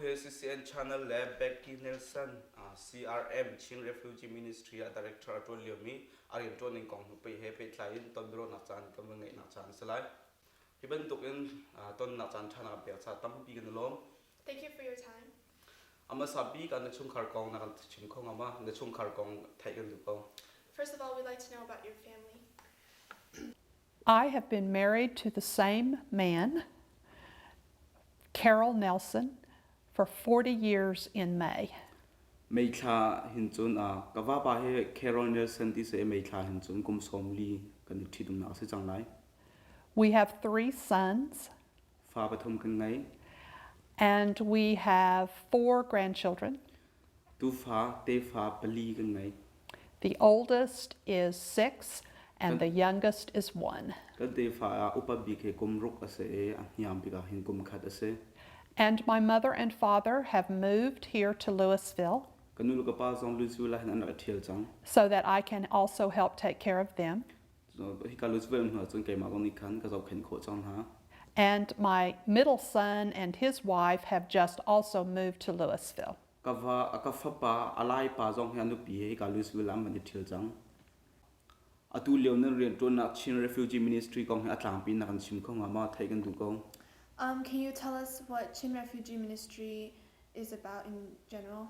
hi CCN Channel le Becky Nelson CRM Chin Refugee Ministry ah director a ṭuan liomi a rianṭuan ning kong hnu he pehtlai in tonbiaruahnak caan kan van ngeihnak caan a si lai. Hi bantuk in tonnak caan ṭha na kan pek caah tampi kan i lawm. Thank you for your time. A hmasa bik ah na chungkhar kong na kan chim kho hnga ma? Na chungkhar kong theih kan duh ko. First of all, we'd like to know about your family. I have been married to the same man, Carol Nelson, for 40 years in May. May thla hin cun ka vapa hi Carol Nelson ti si May thla hin cun kum 40 kan i ṭhitumnak a si cang lai. We have three sons. Fa pathum kan ngei. And we have four grandchildren. Tufa tefa pali kan ngei. The oldest is 6 and the youngest is 1. Kan tefa ah upa bik hi kum ruk a si i a hniang bik ah hin kum khat a si. And my mother and father have moved here to Louisville. Ka nu le ka pa zong Louisville ah hin an rak i ṭhial cang. So that I can also help take care of them. Hika Louisville hnu ahcun keimah zong nih khan ka zohkhenh khawh cang hna. And my middle son and his wife have just also moved to Louisville. Ka va ka fapa a lai pa zong hi a nupi he hika Louisville ah an van i ṭhial cang. Atu lio nan rianṭuannak Chin Refugee Ministry kong hi a tlangpi in na kan chim kho hnga maw? Theih kan duh ko. Can you tell us what Chin Refugee Ministry is about in general?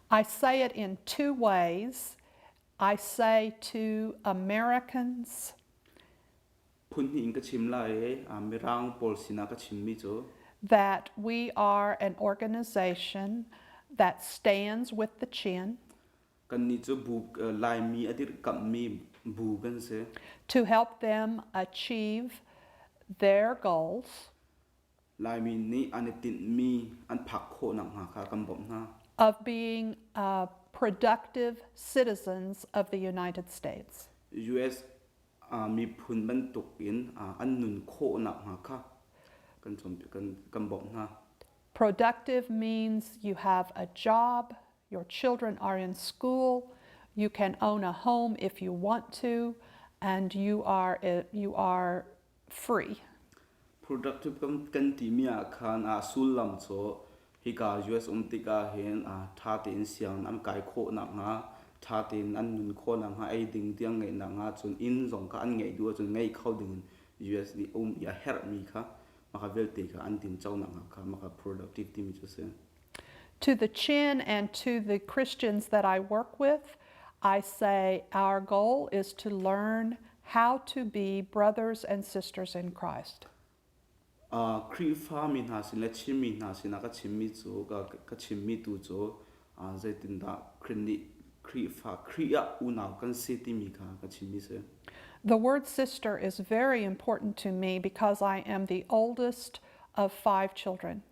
I say it in two ways. I say to Americans, Phun hnih in ka chim lai i Mirang pawl sinah ka chimmi cu that we are an organization that stands with the Chin kannih cu bu Laimi a dirhkamhmi bu kan si. to help them achieve their goals Laimi nih an i tinhmi an phak khawh nakhnga kha kan bawmh hna. of being productive citizens of the United States. US miphun bantuk in an nun khawh nakhnga kha kan kan kan bawmh hna. Productive means you have a job, your children are in school, you can own a home if you want to, and you are free. Productive kan timi ah khan a sullam cu hika US um tikah hin ṭha tein sianginn an kai khawh nakhnga, ṭha tein an nun khawh nakhnga, ei ding tiang ngeih nakhnga, cun inn zong kha an ngeih duh ahcun ngei kho ding in US nih um i a herhmi kha maka vialte kha an tinco nakhnga kha maka productive timi cu a si. To the Chin and to the Christians that I work with, I say our goal is to learn how to be brothers and sisters in Christ. Khrihfa mi hna sin le Chinmi hna sinah ka chimmi cu ka chimmi tu cu zeitindah Khrih nih Khrihfa Khrih ah unau kan si timi kha ka chimmi si. The word sister is very important to me because I am the oldest of five children.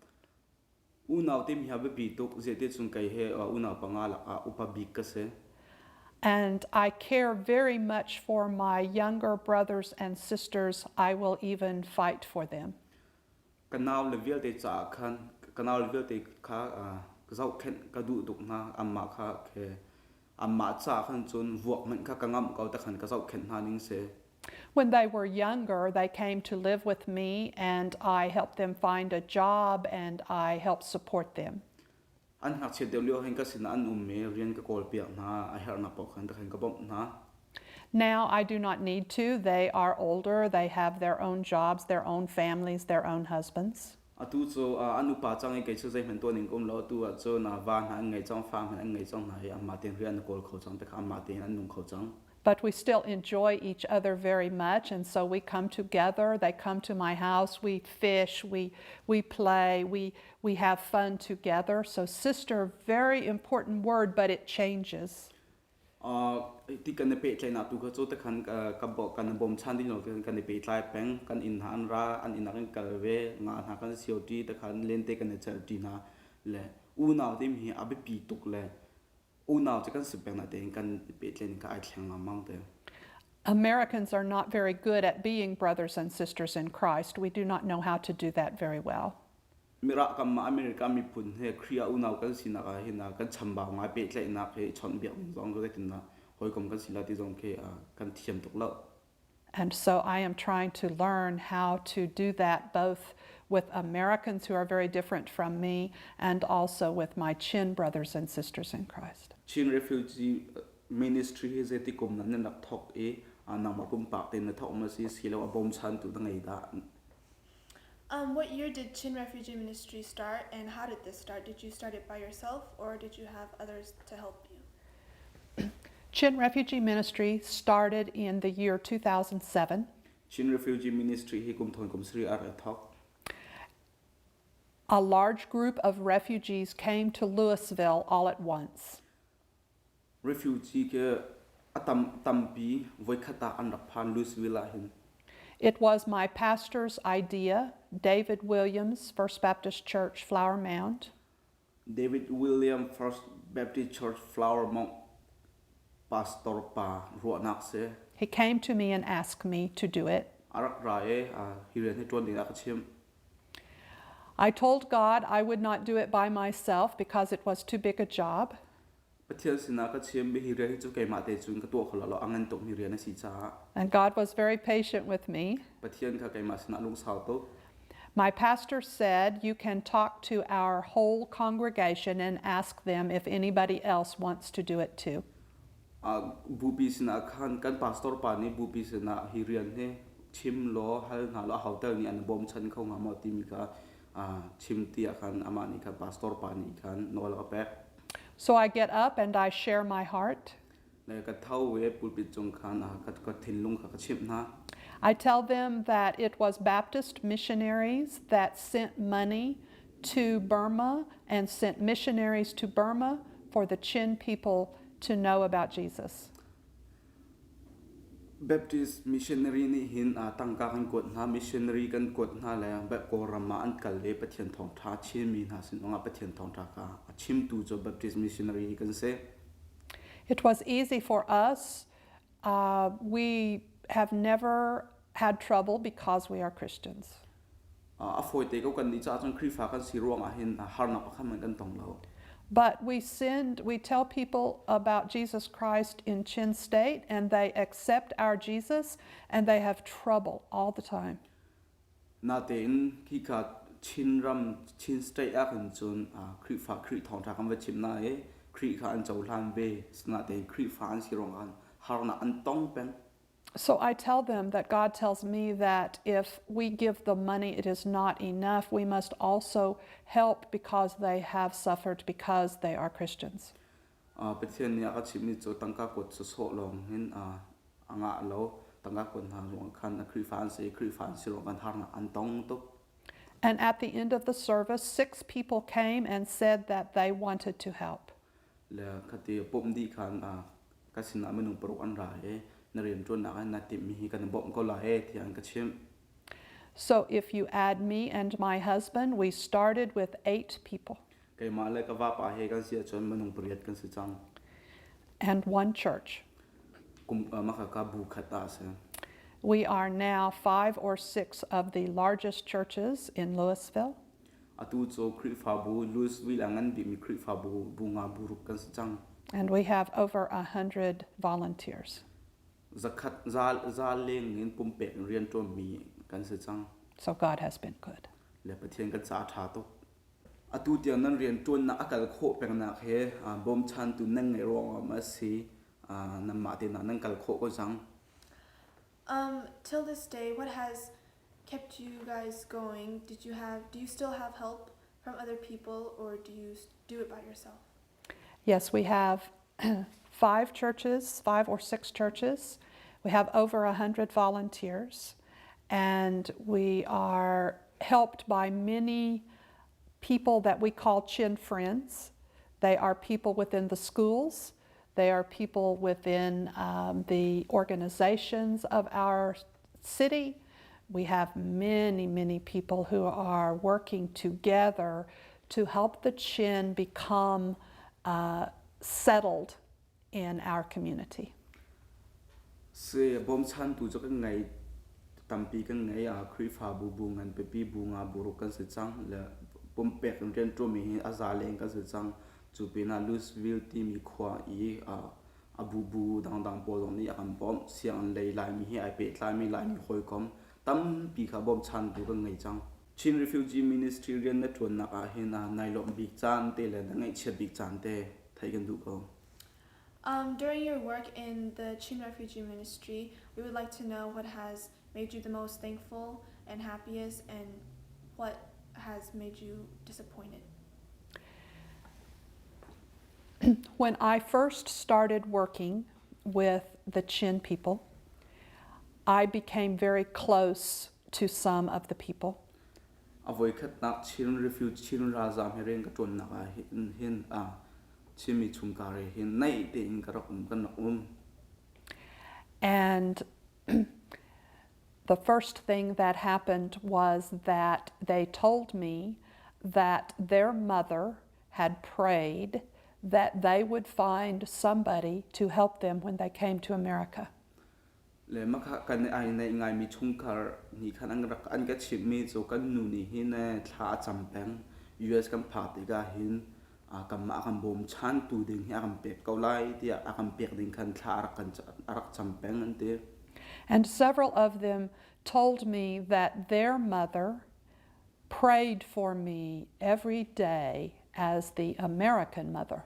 Unau timi hi a biapi tuk zeiti cun kei he unau panga lakah upa bik ka si. And I care very much for my younger brothers and sisters. I will even fight for them. Ka nau le vialte caah khan ka nau le vialte kha zohkhenh ka duh tuk hna anmah kha ke anmah caah khan cun vuak hmanh kha ka ngamh ko te khan ka zohkhenh hna ning si. When they were younger, they came to live with me and I helped them find a job and I helped support them. An ngakchiat deuh lio hin ka sinah an um i rian ka kawl piak hna a herhnak paoh khan khan ka bawmh hna. Now I do not need to. They are older. They have their own jobs, their own families, their own husbands. Atu cu an upa cang i kei cu zeihmanh tuah ning ka um lo. Atu ah cun va hna an ngei cang, fa hmanh an ngei cang hna i anmah tein rian an kawl kho cang tikah anmah tein an nung kho cang. But we still enjoy each other very much, and so we come together. They come to my house, we fish, we play, we have fun together. So, sister, very important word, but it changes. Ti kan i pehtlaihnak tu kha cu tikhan ka kan i bawmchan ding lo kan i pehtlai peng kan inn hna an ra an inn ah kan kal ve nga hna kan sio ṭi tikhan lente kan i celh ṭi hna le unau timi hi a biapi tuk le unau cu kan si peng natein kan pehtlaih kha ai thleng lengmang te. Americans are not very good at being brothers and sisters in Christ. We do not know how to do that very well. Mirang kam America miphun he Khrih ah unau kan sinak ah hin kan chambau ngai pehtlaihnak he chawnhbiak ning zong zeitindah hawikom kan si la ti zong khi kan thiam tuk lo. And so I am trying to learn how to do that both with Americans who are very different from me and also with my Chin brothers and sisters in Christ. Chin Refugee Ministry hi zeiti kum nan rak thawk i nangmah pumpak tein na thawk ma si silo a bawmchantu na ngei dah? What year did Chin Refugee Ministry start and how did this start? Did you start it by yourself or did you have others to help you? Chin Refugee Ministry started in the year 2007. Chin Refugee Ministry hi kum thon kum sri ar thawk. A large group of refugees came to Louisville all at once. Refugee ke atam tampi voikhat ah an rak phan Louisville ah hin. It was my pastor's idea, David Williams, First Baptist Church, Flower Mound. David William First Baptist Church Flower Mound pastor pa ruahnak si. He came to me and asked me to do it. A rak ra i hi rian hi ṭuan ding a ka chimh. I told God I would not do it by myself because it was too big a job. Pathian sinah ka chim hi rian hi cu keimah te cun ka tuah kho lo a ngan tuk mi rian a si caah. And God was very patient with me. Pathian kha keimah sinah lungsau tuk. My pastor said you can talk to our whole congregation and ask them if anybody else wants to do it too. Bupi sinah khan kan pastor pa nih bupi sinah hi rian hi chim law hal hna law hotel nih an bawmchan kho hnga maw timi kha chim tiah khan amah nih khan pastor pa nih khan nawl a pek. So I get up and I share my heart. Le ka tho ve pulpit cung khan ka thinlung kha ka chimh hna. I tell them that it was Baptist missionaries that sent money to Burma and sent missionaries to Burma for the Chin people to know about Jesus. Baptist missionary nih hin tangka kan kuat hna, missionary kan kuat hna le Kawlram ah an kal i Pathian thawngṭha Chinmi hna sin zongah Pathian thawngṭha kha a chimtu cu Baptist missionary hi kan si. It was easy for us. We have never had trouble because we are Christians. A fawite ko kan nih caah cun Khrihfa kan si ruangah hin harnak pakhat hmanh kan tong lo. But we tell people about Jesus Christ in Chin State and they accept our Jesus and they have trouble all the time. Natein khika Chin ram Chin State ah khan cun Khrihfa Khrih thawngṭha kan va chim na i Khrih kha an cohlan ve. Natein Khrihfa an si ruangah harnak an tong peng. So I tell them that God tells me that if we give the money, it is not enough. We must also help because they have suffered because they are Christians. Pathian nih a ka chimhmi cu tangka kuat sawsawh lawng hin a ngah lo. Tangka kuat hna ruang khan Khrihfa an si, Khrihfa an si ruang khan harnak an tong tuk. And at the end of the service, 6 people came and said that they wanted to help. Le khati pumh dih khan ka sinah minung paruk an ra i na rianṭuannak ah na timhmi hi kan bawmh ko lai e tiah an ka chimh. So if you add me and my husband, we started with 8 people. Keimah le ka vapa he kan si ahcun minung pariat kan si cang. And one church. Kum maka ka bu khat ah a si. We are now 5 or 6 of the largest churches in Louisville. Atu cu Khrihfabu Louisville a ngan bikmi Khrihfabu bu nga bu ruk kan si cang. And we have over 100 volunteers. Zakhat za za leng in pumpek in rianṭuanmi kan si cang. So God has been good. Le Pathian kan ca a ṭha tuk. Atu tiang nan rianṭuannak a kal khawh pengnak he bawmchantu nan ngeih ruangah ma si nanmah te nan kal khawh ko cang. Till this day, what has kept you guys going? Did you have? Do you still have help from other people, or do you do it by yourself? Yes, we have 5 churches, 5 or 6 churches. We have over 100 volunteers, and we are helped by many people that we call Chin Friends. They are people within the schools. They are people within the organizations of our city. We have many, many people who are working together to help the Chin become settled in our community. Si bawmchantu cu kan ngei tampi kan ngei a Khrihfabu bu ngan pipi bu nga bu ruk kan si cang le pumpek in rianṭuanmi hi a za leng kan si cang. Cu pinah Louisville timi khua i a bubu dangdang pawl zong nih a kan bawmh. Sianginn lei Laimi he ai pehtlaimi Laimi hawikom tampi kha bawmchantu kan ngei cang. Chin Refugee Ministry rian na ṭuannak ah hin nai lawmh bik caan te le na ngaihchiat bik caan te theih kan duh ko. During your work in the Chin Refugee Ministry, we would like to know what has made you the most thankful and happiest and what has made you disappointed. When I first started working with the Chin people, I became very close to some of the people. A voikhatnak Chin Refugee Chin ralzaam he rian ka ṭuannak ah hin hin Chinmi chungkhar he hin naih tein ka rak um kan rak um. And the first thing that happened was that they told me that their mother had prayed that they would find somebody to help them when they came to America. Le makha kan ai nei ngaimi chungkhar nih khan an rak an ka chimhmi cu kan nu nih hin thla a cam peng US kan phak tikah hin kanmah a kan bawmchantu ding hi a kan pek ko lai tiah a kan pek ding khan thla a rak kan a rak cam peng an ti. And several of them told me that their mother prayed for me every day as the American mother.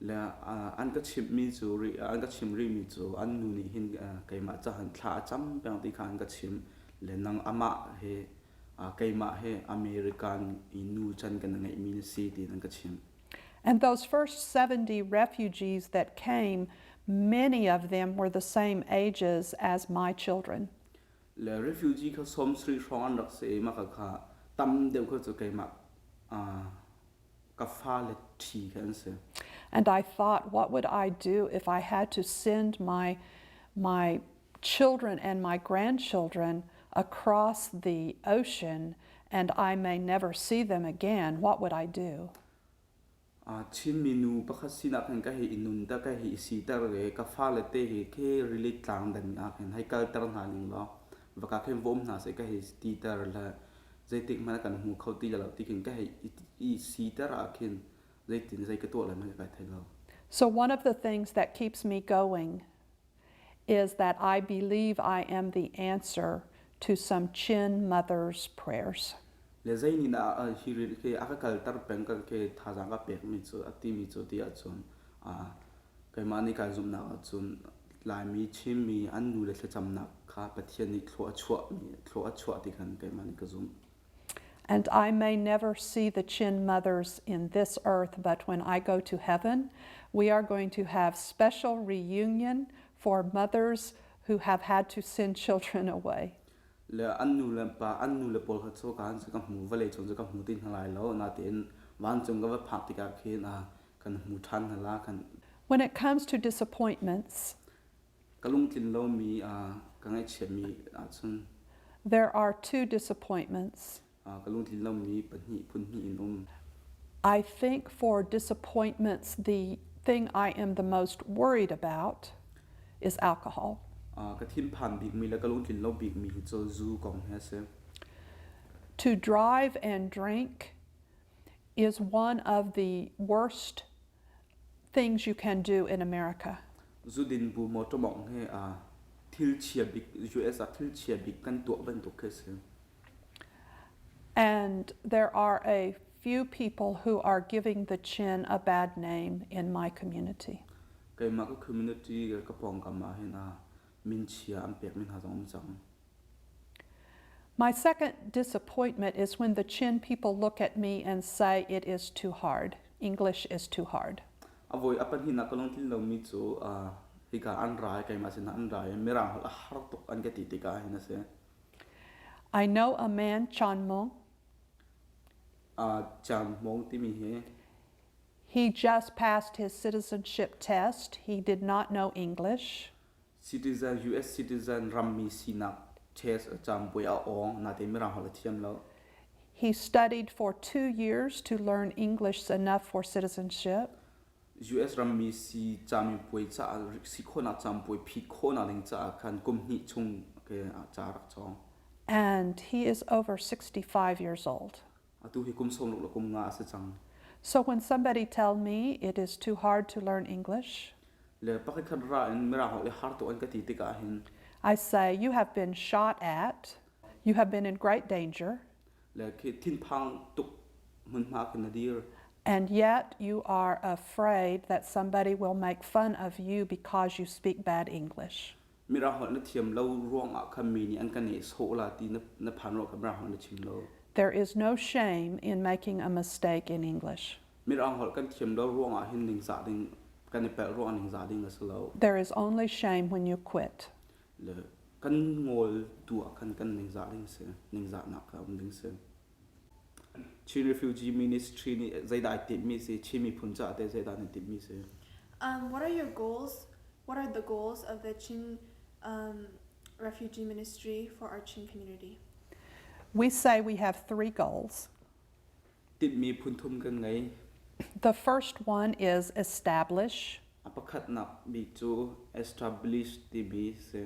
Le an ka chimhmi cu an ka chim rihmi cu an nu nih hin keimah cahan thla a cam peng ti kha an ka chim le nang amah he keimah he American i nu can kan ngeihmi na si ti an ka chim. And those first 70 refugees that came, many of them were the same ages as my children. Le refugee kha 70 hrawng an rak si i mah kha tam deuh kha cu keimah ka fale ṭhi kha an si. And I thought, what would I do if I had to send my children and my grandchildren across the ocean and I may never see them again? What would I do? Chinmi nu pakhat sinak hin ka hei i nunter, ka hei i siter i ka fale te hi khi rili tlang dan ah khin hei kalter hna ning law va ka khin va um hna seh ka hei titer le zeitik hmanh kan hmu kho ti lo ti khin ka hei i siter ah khin zeitin zei ka tuah lai hmanh kai thei lo. So one of the things that keeps me going is that I believe I am the answer to some Chin mothers' prayers. Le zei nih dah hi khi a ka kalter peng ka ke thazaang ka pekmi cu a timi cu ti ahcun keimah nih kai zumhnak ahcun Laimi Chinmi an nu le thlacamnak kha Pathian nih thlua a chuahmi thlua a chuah ti khan keimah nih ka zumh. And I may never see the Chin mothers in this earth, but when I go to heaven, we are going to have special reunion for mothers who have had to send children away. Le an nu le pa an nu le pawl kha cu ka ka hmu vawlei cung cu ka hmu ti hna lai lo natein vancung ka va phak tikah khin kan hmu ṭhan hna la kan. When it comes to disappointments, Ka lungtlin lomi ka ngaihchiatmi ahcun there are two disappointments. Ka lungtlin lomi pahnih phun hnih in um. I think for disappointments, the thing I am the most worried about is alcohol. Ka thinphan bikmi le ka lungtlin lo bikmi hi cu zu kong hi a si. To drive and drink is one of the worst things you can do in America. Zudin bu motor mawngh hi thil chia bik US ah thil chia bik kan tuah bantuk khi a si. And there are a few people who are giving the Chin a bad name in my community. Keimah ka community ka pawngkam ah hin min chia an pek mi hna zong um cang. My second disappointment is when the Chin people look at me and say it is too hard. English is too hard. A voi a pahnihnak ka lungtlin lomi cu hika an ra i keimah sinah an ra i Mirang holh a har tuk an ka ti tikah hin a si. I know a man, Chan Mong. Chan Mong timi hi He just passed his citizenship test. He did not know English. Citizen US citizen rammi sinak test caampuai a awng natein Mirang holh a thiam lo. He studied for 2 years to learn English enough for citizenship. US rammi si camipuai caah si khawhnak caampuai phit khawhnak ding caah khan kum hnih chung ke ca rak cawng. And he is over 65 years old. Atu hi kum 60 le kum nga a si cang. So when somebody tell me it is too hard to learn English, Le pakhat ra in Mirang holh i har tuk an ka ti tikah hin I say, you have been shot at, you have been in great danger. Le khi thinphang tuk hmunhma khin na dir. And yet you are afraid that somebody will make fun of you because you speak bad English. Mirang holh na thiam lo ruangah khan mi nih an kan nehsawh la ti na phan ruangah khan Mirang holh na chim lo. There is no shame in making a mistake in English. Mirang holh kan thiam lo ruangah hin ningzah ding kan i pelh ruangah ningzah ding a si lo. There is only shame when you quit. Le kan ngol tu ah khan kan ningzah ding si, ningzahnak kha um ding si. Chin Refugee Ministry nih zeidah ai timhmi si, Chin miphun caah teh zeidah nan timhmi si? What are your goals? What are the goals of the Chin Refugee Ministry for our Chin community? We say we have three goals. Tinhmi phun thum kan ngei. The first one is establish. A pakhatnak bik cu establish timi si.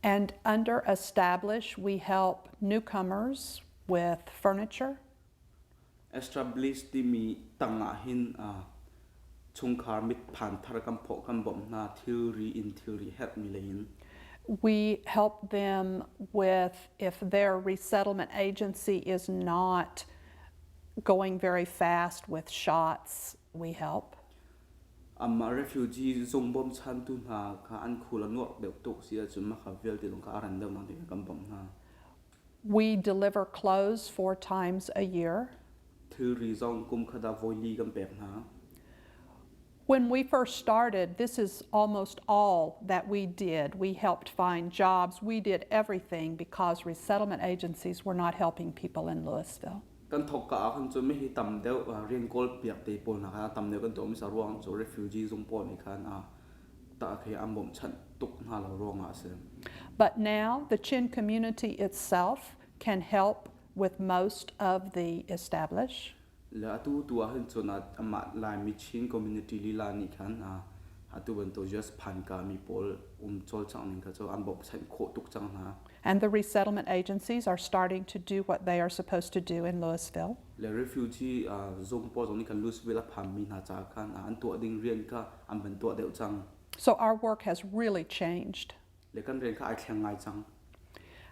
And under establish, we help newcomers with furniture. Establish timi tangah hin chungkhar mitphan thar kan phawh kan bawmh hna thilri in thilri herhmi lei in. We help them with if their resettlement agency is not going very fast with shots, we help. Amah refugee zung bawmchantu hna kha an khul a nuarh deuh tuk si ahcun mah kha vialte zong kha a ran deuhnak ding kan bawmh hna. We deliver clothes four times a year. Thilri zong kum khat ah voi li kan pek hna. When we first started, this is almost all that we did. We helped find jobs. We did everything because resettlement agencies were not helping people in Louisville. Kan thok ka ah khan cun mi hi tam deuh rian kawl piak te pawl hna kha tam deuh kan tuah mi sa ruang cu refugee zung pawl nih khan ta khi an bawmhchanh tuk hna lo ruangah a si. But now the Chin community itself can help with most of the established. Le atu tu ah hin cun amah Laimi Chin community lila nih khan atu bantuk just phanka mi pawl um cawlcangh ning kha cu an bawmhchanh khawh tuk cang hna. And the resettlement agencies are starting to do what they are supposed to do in Louisville. Le refugee zung pawl zong nih khan Louisville a phanmi hna caah khan an tuah ding rian kha an van tuah deuh cang. So our work has really changed. Le kan rian kha ai thleng ngai cang.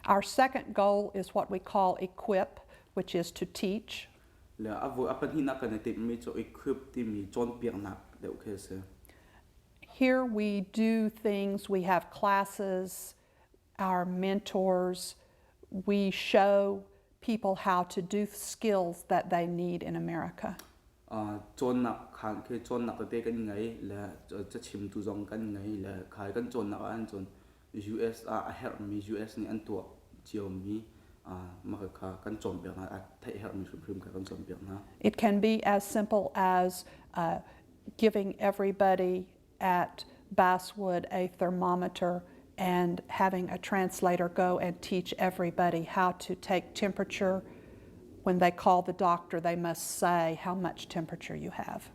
Our second goal is what we call equip, which is to teach. Le a voi a pahnihnak kan i timhmi cu equip timi cawnpiaknak deuh khi a si. Here we do things, we have classes, our mentors, we show people how to do skills that they need in America. Cawnnak khaan khi cawnnak tete kan ngei le cachimtu zong kan ngei le khai kan cawnnak ah cun US ah a herhmi US nih an tuah ciomi mah kha kan cawnpiak hna a theih herhmi hrimhrim kha kan cawnpiak hna. It can be as simple as giving everybody at Basswood a thermometer and having a translator go and teach everybody how to take temperature. When they call the doctor, they must say how much temperature you have.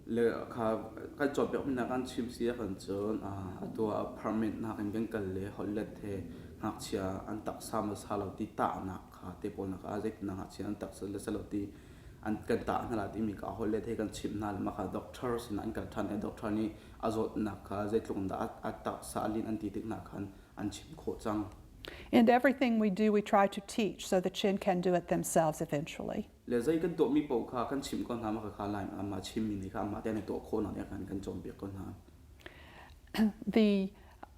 Le kha kan cawnpiak mi hna kan chim si ahcun cun atu ah apartment nak in kan kal le holhlet he ngakchia an taksa ma sa lo ti tahnak kha te pawl nak ah zeitin ngakchia an taksa le sa lo ti an kan tah hna la timi ka holhlet he kan chimh hna le mah kha doctor sinah an kal ṭhan i doctor nih a zawtnak kha zeitluk in dah a taksa a linh an ti tik hna khan an chim khawh cang. And everything we do, we try to teach so the Chin can do it themselves eventually. Le zei kan tuahmi paoh kha kan chimh ko hna mah kha lai amah chimmi nih kha amah te an i tuah khawh nak khan kan cawnpiak ko hna. The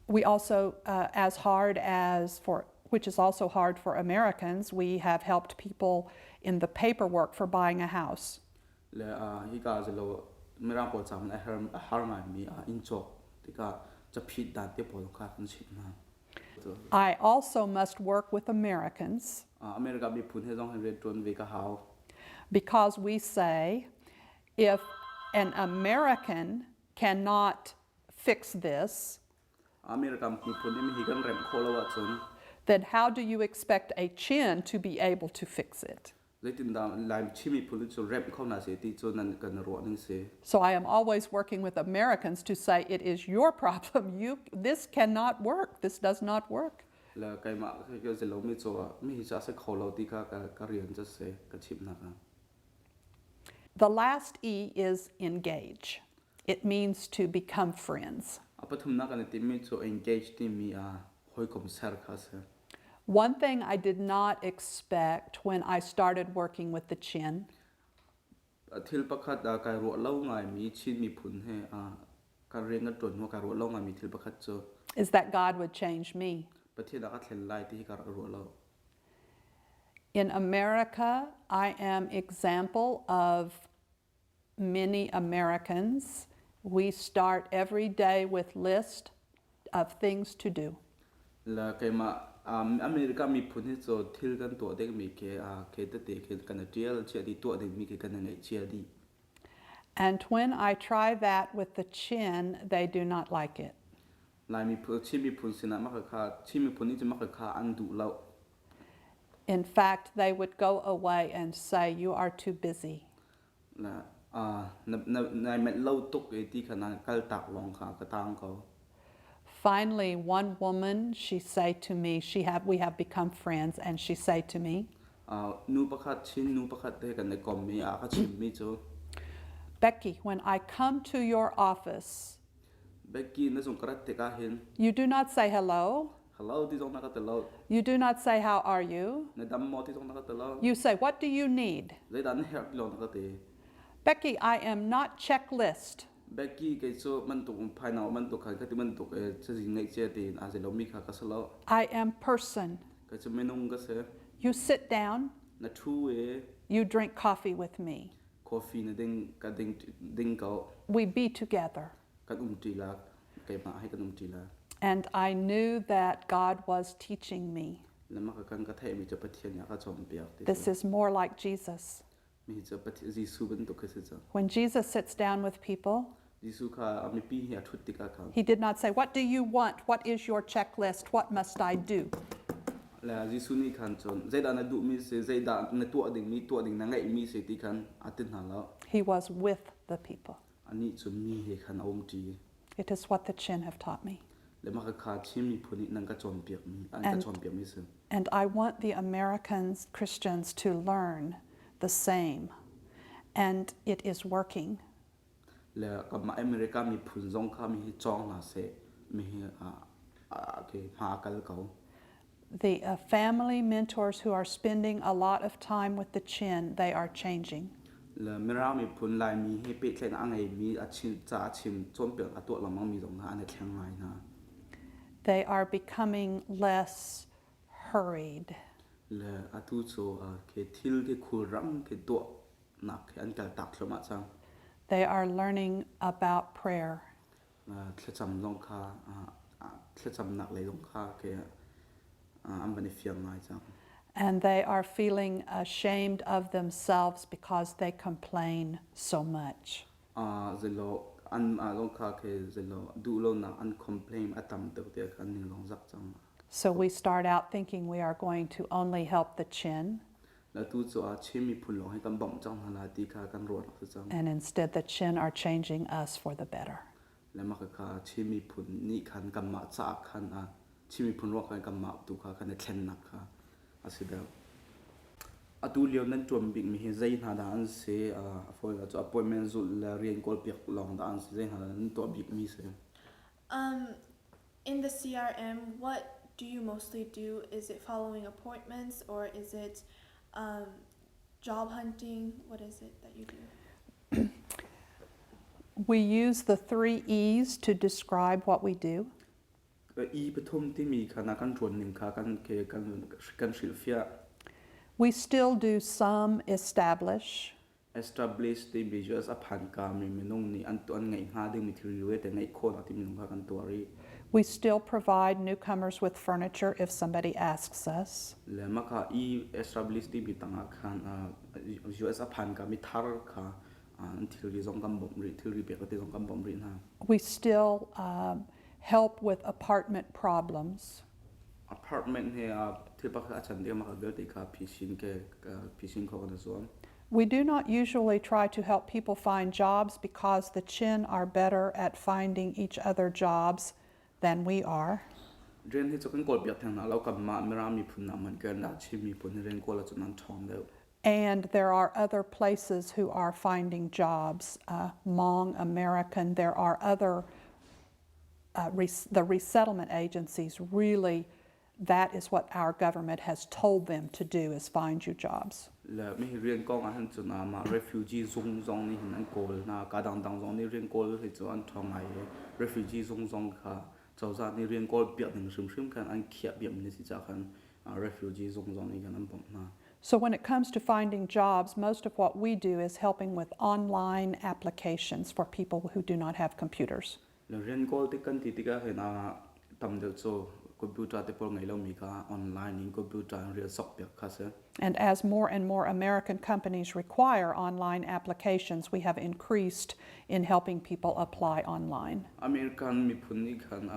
we also as hard as for which is also hard for Americans, we have helped people in the paperwork for buying a house. Le hika zelo mirang pawl caah a har ngaimi inn cawk tikah caphit dan te pawl kha kan chimh hna. I also must work with Americans. America miphun he zong hin rian ṭuan ve ka hau. Because we say if an American cannot fix this, America miphun nih hi kan remh khawh lo ahcun then how do you expect a Chin to be able to fix it? Zeitindah Lai Chin miphun cu remh kho hna seh ti cu nan kan ruah ning si. So I am always working with Americans to say it is your problem. You this cannot work. This does not work. Le keimah ka zelo mi cu mi hi cu a si kho lo ti kha ka rian cu si ka chimh hna ka. The last E is engage. It means to become friends. A pathumnak kan i timmi cu engage timi ah hawikom ser kha a si. One thing I did not expect when I started working with the Chin Thil pakhat kai ruah lo ngaimi Chin miphun he kan rian kan ṭuan hnu kai ruah lo ngaimi thil pakhat cu is that God would change me. Pathian a ka thlen lai ti hi ka rak ruah lo. In America, I am example of many Americans. We start every day with list of things to do. La keimah America miphun hi cu thil kan tuah dingmi ke ke tete ke kan i ṭial chia dih tuah dingmi ke kan i ngeih chia dih. And when I try that with the Chin, they do not like it. Lai miphun Chin miphun sinah mah kha Chin miphun nih cun mah kha an duh lo. In fact, they would go away and say, You are too busy. Na na na manh lo tuk e ti kha na kal tak lawng kha ka tang ko. Finally, one woman, she say to me, she have, we have become friends, and she say to me, Nu pakhat Chin nu pakhat te kan i kom i a ka chimmi cu Becky, when I come to your office, Becky na zung ka rat tikah hin you do not say hello. Hello ti zong na ka ti lo. You do not say how are you. Na dam maw ti zong na ka ti lo. You say what do you need? Zeidah na herh ti lawng na ka ti. Becky, I am not checklist. Becky kei cu bantuk phainau bantuk khan ka ti bantuk e cazin ngeih cia tein aa zei lomi kha ka si lo. I am person. Kei cu minung ka si. You sit down. Na ṭhu i You drink coffee with me. Coffee na ding ka ding ding ko. We be together. Kan umṭi la keimah he kan umṭi la. And I knew that God was teaching me. Le mah ka kan ka theihmi cu Pathian nih a ka cawnpiak ti. This is more like Jesus. Mi cu Jesuh bantuk khi si cang. When Jesus sits down with people, Jesuh kha mipi he a ṭhut tikah khan he did not say, What do you want? What is your checklist? What must I do? Le Jesuh nih khan cun zeidah na duhmi si, zeidah na tuah dingmi, tuah ding na ngeihmi si ti khan a ti hna lo. He was with the people. Anih cu mi he khan a umṭi. It is what the Chin have taught me. Le mah kha Chin miphun nih nan ka cawnpiakmi, an ka cawnpiakmi si. And I want the Americans, Christians, to learn the same. And it is working. Le kanmah America miphun zong kha mi hi cawng hna seh, mi hi hma a kal ko. The family mentors who are spending a lot of time with the Chin, they are changing. Le Mirang miphun Laimi he pehtlaihnak a ngeimi a chim ca a chim cawnpiak a tuah lengmangmi zong hna an i thleng ngai hna. They are becoming less hurried. Le atu cu ke thil ke khulrang ke tuahnak he an kaltak thluahmah cang. They are learning about prayer. Thlacam zong kha thlacamnak lei zong kha ke an van i fiang ngai cang. And they are feeling ashamed of themselves because they complain so much. Zelo an zong kha ke zelo duh lonak an complain a tam tuk tiah an ning zong zak cang. So we start out thinking we are going to only help the Chin. La tu cu a Chin miphun lawng hi kan bawmh cang hna lai ti kha kan ruahnak si cang. And instead the Chin are changing us for the better. Le mah kha Chin miphun nih khan kanmah caah khan a Chin miphun ruang khan kanmah tu kha kan i thlennak kha a si deuh. Atu lio nan ṭuan bikmi hi zei hna dah an si? A fawi cu appointment zulh le rian kawlpiak lawng dah an si? Zei hna dah nan tuah bikmi si? In the CRM, what do you mostly do? Is it following appointments or is it job hunting? What is it that you do? We use the three E's to describe what we do. E pathum timi kha na kan ṭuan ning kha kan kan kan hrilhfiah. We still do some establish. Establish timi cu a phanka mi minung nih an an ngeih hnga dingmi thil vialte ngeih khawhnak ti minung kha kan tuah rih. We still provide newcomers with furniture if somebody asks us. Le mah kha e establish timi tangah khan US a phanka mi thar kha an thilri zong kan bawmh rih, thilri pek te zong kan bawmh rih hna. We still help with apartment problems. Apartment he thil pakhat a chan ding mah vialte kha phisin ke phisin kho kan zuam. We do not usually try to help people find jobs because the Chin are better at finding each other jobs than we are. Rian hi cu kan kawl piak theng hna lo kanmah Mirang miphun nak man kan dah Chin miphun hi rian kawl ahcun an ṭhawng deuh. And there are other places who are finding jobs. Hmong American, there are other, the resettlement agencies really That is what our government has told them to do is find you jobs. Le mi rian kong ah hin cun mah refugee zung zong nih hin an kawl hna. Ka dangdang zong nih rian kawl hi cu an ṭhawng ngai i refugee zung zong kha cozah nih rian kawl piak ding hrimhrim khan an khiah piakmi na si caah khan refugee zung zong nih khan an bawmh hna. So when it comes to finding jobs, most of what we do is helping with online applications for people who do not have computers. Le rian kawl tik kan ti tikah hin tam deuh cu computer te pawl ngei lomi kha online in computer in rian sok piak kha si. And as more and more American companies require online applications, we have increased in helping people apply online. American miphun nih khan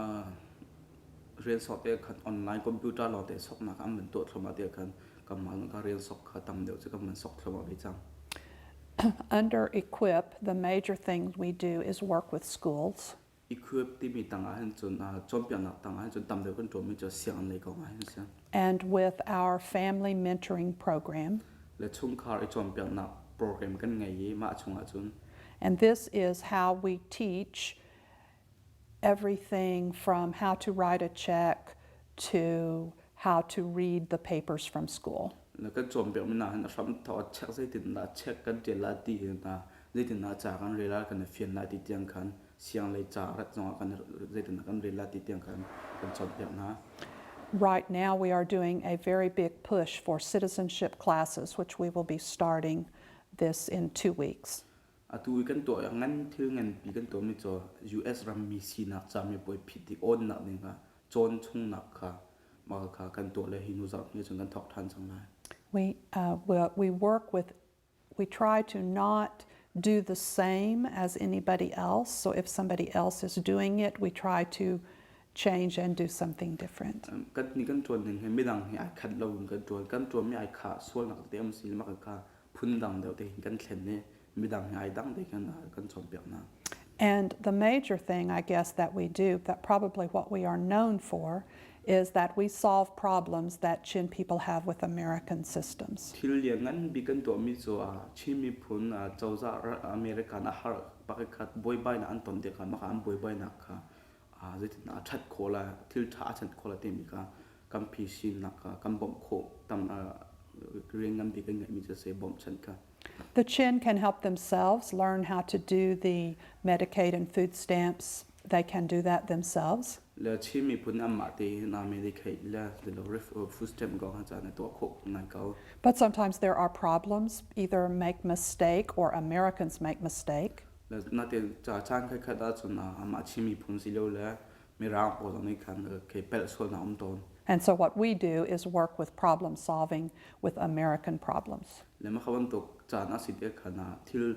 rian sok te khan online computer lawng te soknak an van tuah thluahmah te khan kanmah zong kha rian sok kha tam deuh cu kan van sok thluahmah ve cang. Under EQUIP, the major thing we do is work with schools. EQUIP timi tang ah hin cun cawnpiaknak tang ah hin cun tam deuh kan ṭuanmi cu sianginn lei kong ah hin si. And with our family mentoring program. Le chungkhar i cawnpiaknak program kan ngei i mah chungah cun. And this is how we teach everything from how to write a check to how to read the papers from school. Na kan cawnpiakmi hna hin a hram thawk check zeitindah check kan ṭial la ti hna zeitindah ca kan rel ah kan i fian la ti tiang khan siang lei ca rat zongah kan zeitindah kan rel la ti tiang khan kan cawnpiak hna. Right now we are doing a very big push for citizenship classes which we will be starting this in 2 weeks. Atu i kan tuah ngan thil nganpi kan tuahmi cu US rammi sinak camipuai phit i awnnak ding ah cawn chungnak kha mah kha kan tuah le hi hnu zarh hnu cun kan thawk ṭhan cang lai. We work with, we try to not do the same as anybody else. So if somebody else is doing it, we try to change and do something different. Kan ni kan ṭuan ning hi midang hi ai khat lo in kan ṭuan. Kan ṭuanmi ai khah sualnak te um si mah kha phundang deuh te hin kan thlen i midang hi ai dang te kan kan cawnpiak hna. And the major thing, I guess, that we do, that probably what we are known for, is that we solve problems that Chin people have with American systems. Thil lian ngan bi kan tuahmi cu Chin miphun cozah American a har pakhat buaibainak an ton tikah mah an buaibainak kha zeitin a ṭhat khawh la thil ṭha a chan khawh la timi kha kan phisinnak kha kan bawmh khawh tam rian ngan bik kan ngeihmi cu si bawmhchanh kha. The Chin can help themselves learn how to do the Medicaid and food stamps. They can do that themselves. Le Chin miphun anmah tein Medicaid le food stamp ko kha caan tuah khawh ngai ko. But sometimes there are problems, either make mistake or Americans make mistake. Le natin caan khat ahcun amah Chin miphun si lo le Mirang pawl zong nih khan ke pelh sualnak um tawn. And so what we do is work with problem solving with American problems. Le mah kha bantuk caan a si te khan thil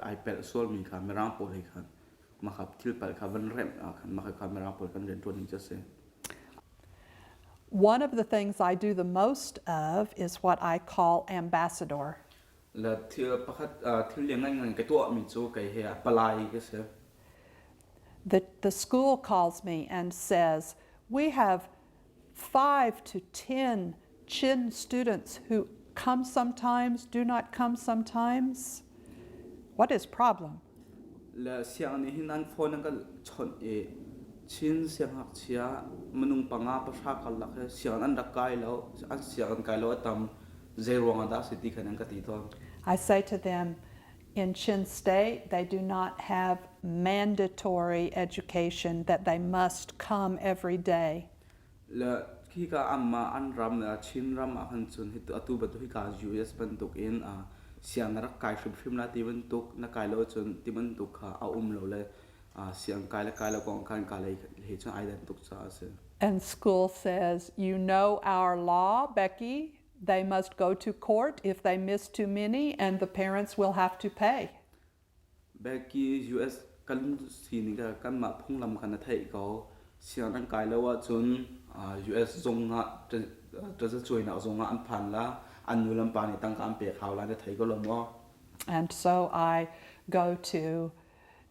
ai pelh sualmi kha Mirang pawl he khan mah kha thil palh kha van remh ah khan mah kha Mirang pawl kan rian ṭuan ning cu a si. One of the things I do the most of is what I call ambassador. Le thil pakhat thil lian ngai ngai ka tuahmi cu kei he palai ka si. The school calls me and says, we have 5 to 10 Chin students who come sometimes, do not come sometimes. What is problem? Le siang nih hin an phone an ka chawnh i Chin siangngakchia minung panga pahra karlak hi siang an rak kai lo, an siang an kai lo a tam zei ruang ah dah si ti khan an ka ti tawn. I say to them, in Chin State, they do not have mandatory education that they must come every day. Le khika amma an ram Chin ram ah khan cun hi atu bantuk hika US bantuk in siang na rak kai hrimhrim la ti bantuk na kai lo cun ti bantuk kha a um lo le siang kai le kai lo kong khan ka lei he cun ai dan tuk caah a si. And school says, you know our law, Becky. They must go to court if they miss too many, and the parents will have to pay. Becky US kan sining ka kanmah phunglam kha na theih ko. Siang an kai lo ahcun US zung ah tazacuainak zung ah an phan la an nu le an pa nih tangka an pek hau lai na thei ko lo maw? And so I go to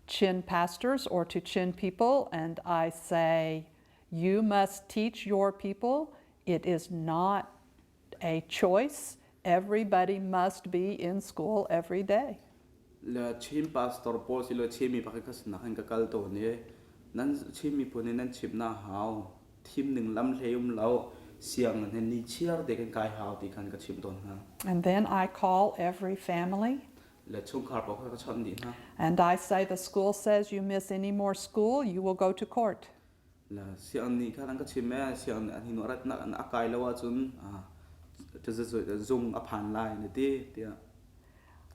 Chin pastors or to Chin people and I say, you must teach your people. It is not a choice. Everybody must be in school every day. Le Chin pastor pawl si lo Chin mi pakhat kha sinak in ka kal tawn i nan Chin miphun nih nan chimh na hau thim ning lam hlei um lo. Sianginn he ni chiar te kan kai hau ti khan ka chimh tawn hna. And then I call every family. Le chungkhar paoh kha ka chawnh dih hna. And I say the school says you miss any more school, you will go to court. Le sianginn nih khan an ka chim ee, sianginn an hinu ratnak an a kai lo ahcun zung a phan lai na ti tiah.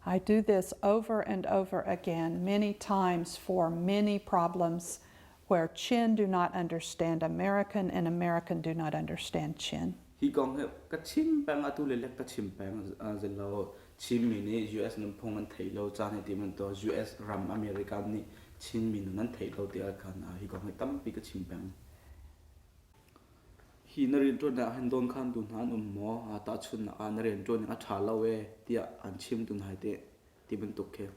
I do this over and over again, many times for many problems where Chin do not understand American and American do not understand Chin. Hi kong hi ka chim peng atu le lek ka chim peng zelo Chinmi nih US nunphung an thei lo caan hi ti man to US ram America nih Chinmi nun an thei lo ti ah khan hi kong hi tampi ka chim peng. Hi na rianṭuannak ah hin dawnkhantu hna an um maw? Tahchunhnak ah na rianṭuan a ṭha lo ee tiah an chimtu hna hi teh ti bantuk khi.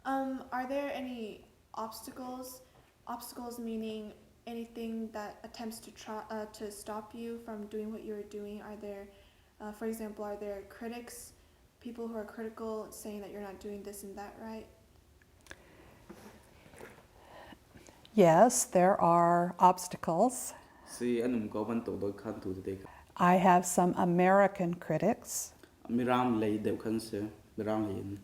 Are there any obstacles? Obstacles meaning anything that attempts to try to stop you from doing what you're doing. Are there, for example, are there critics, people who are critical, saying that you're not doing this and that right? Yes, there are obstacles. Si an um ko bantuk dawnkhantu tete kha. I have some American critics. Mirang lei deuh khan si. Mirang lei in.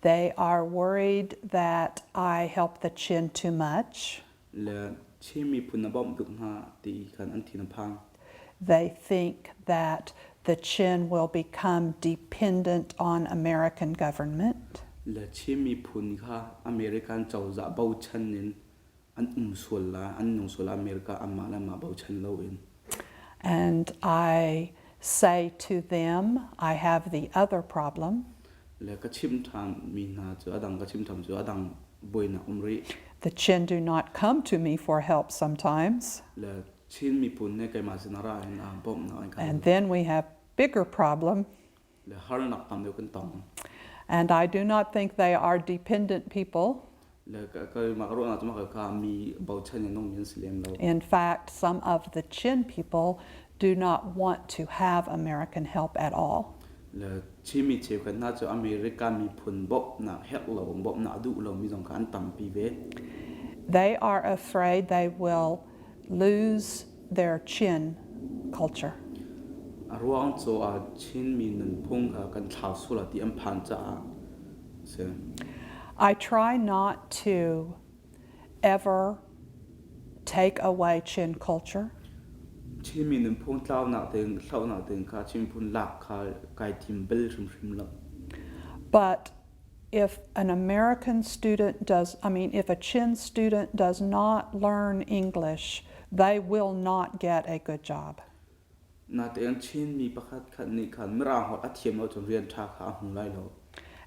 They are worried that I help the Chin too much. Le Chin miphun na bawmh tuk hna ti khan an thin a phang. They think that the Chin will become dependent on American government. Le Chin miphun kha American cozah bochan in an um sual la, an nung sual America amah le amah bochan loin. And I say to them, I have the other problem. Le ka chim ṭhan mi hna cu adang ka chim ṭhan cu adang buainak um rih. The Chin do not come to me for help sometimes. Le Chin miphun nih keimah sin ra in bawmhnak an kan. And then we have bigger problem. Le harnak tam deuh kan tong. And I do not think they are dependent people. Le keimah ka ruahnak cu mah kha mi bochan in nungmi an si lem lo. In fact, some of the Chin people do not want to have American help at all. Le Chinmi cheukhat hna cu America miphun bawmhnak herh lo bawmhnak duh lomi zong kha an tampi ve. They are afraid they will lose their Chin culture. A ruang cu Chinmi nunphung kha kan thlau sual ti an phan caah si. I try not to ever take away Chin culture. Chinmi nunphung tlaunak ding, hlohnak ding kha Chin phun lak kha kai tim bel hrimhrim lo. But if an American student does, I mean, if a Chin student does not learn English, they will not get a good job. Natein Chinmi pakhat khat nih khan Mirang holh a thiam lo cun rian ṭha kha a hmu lai lo.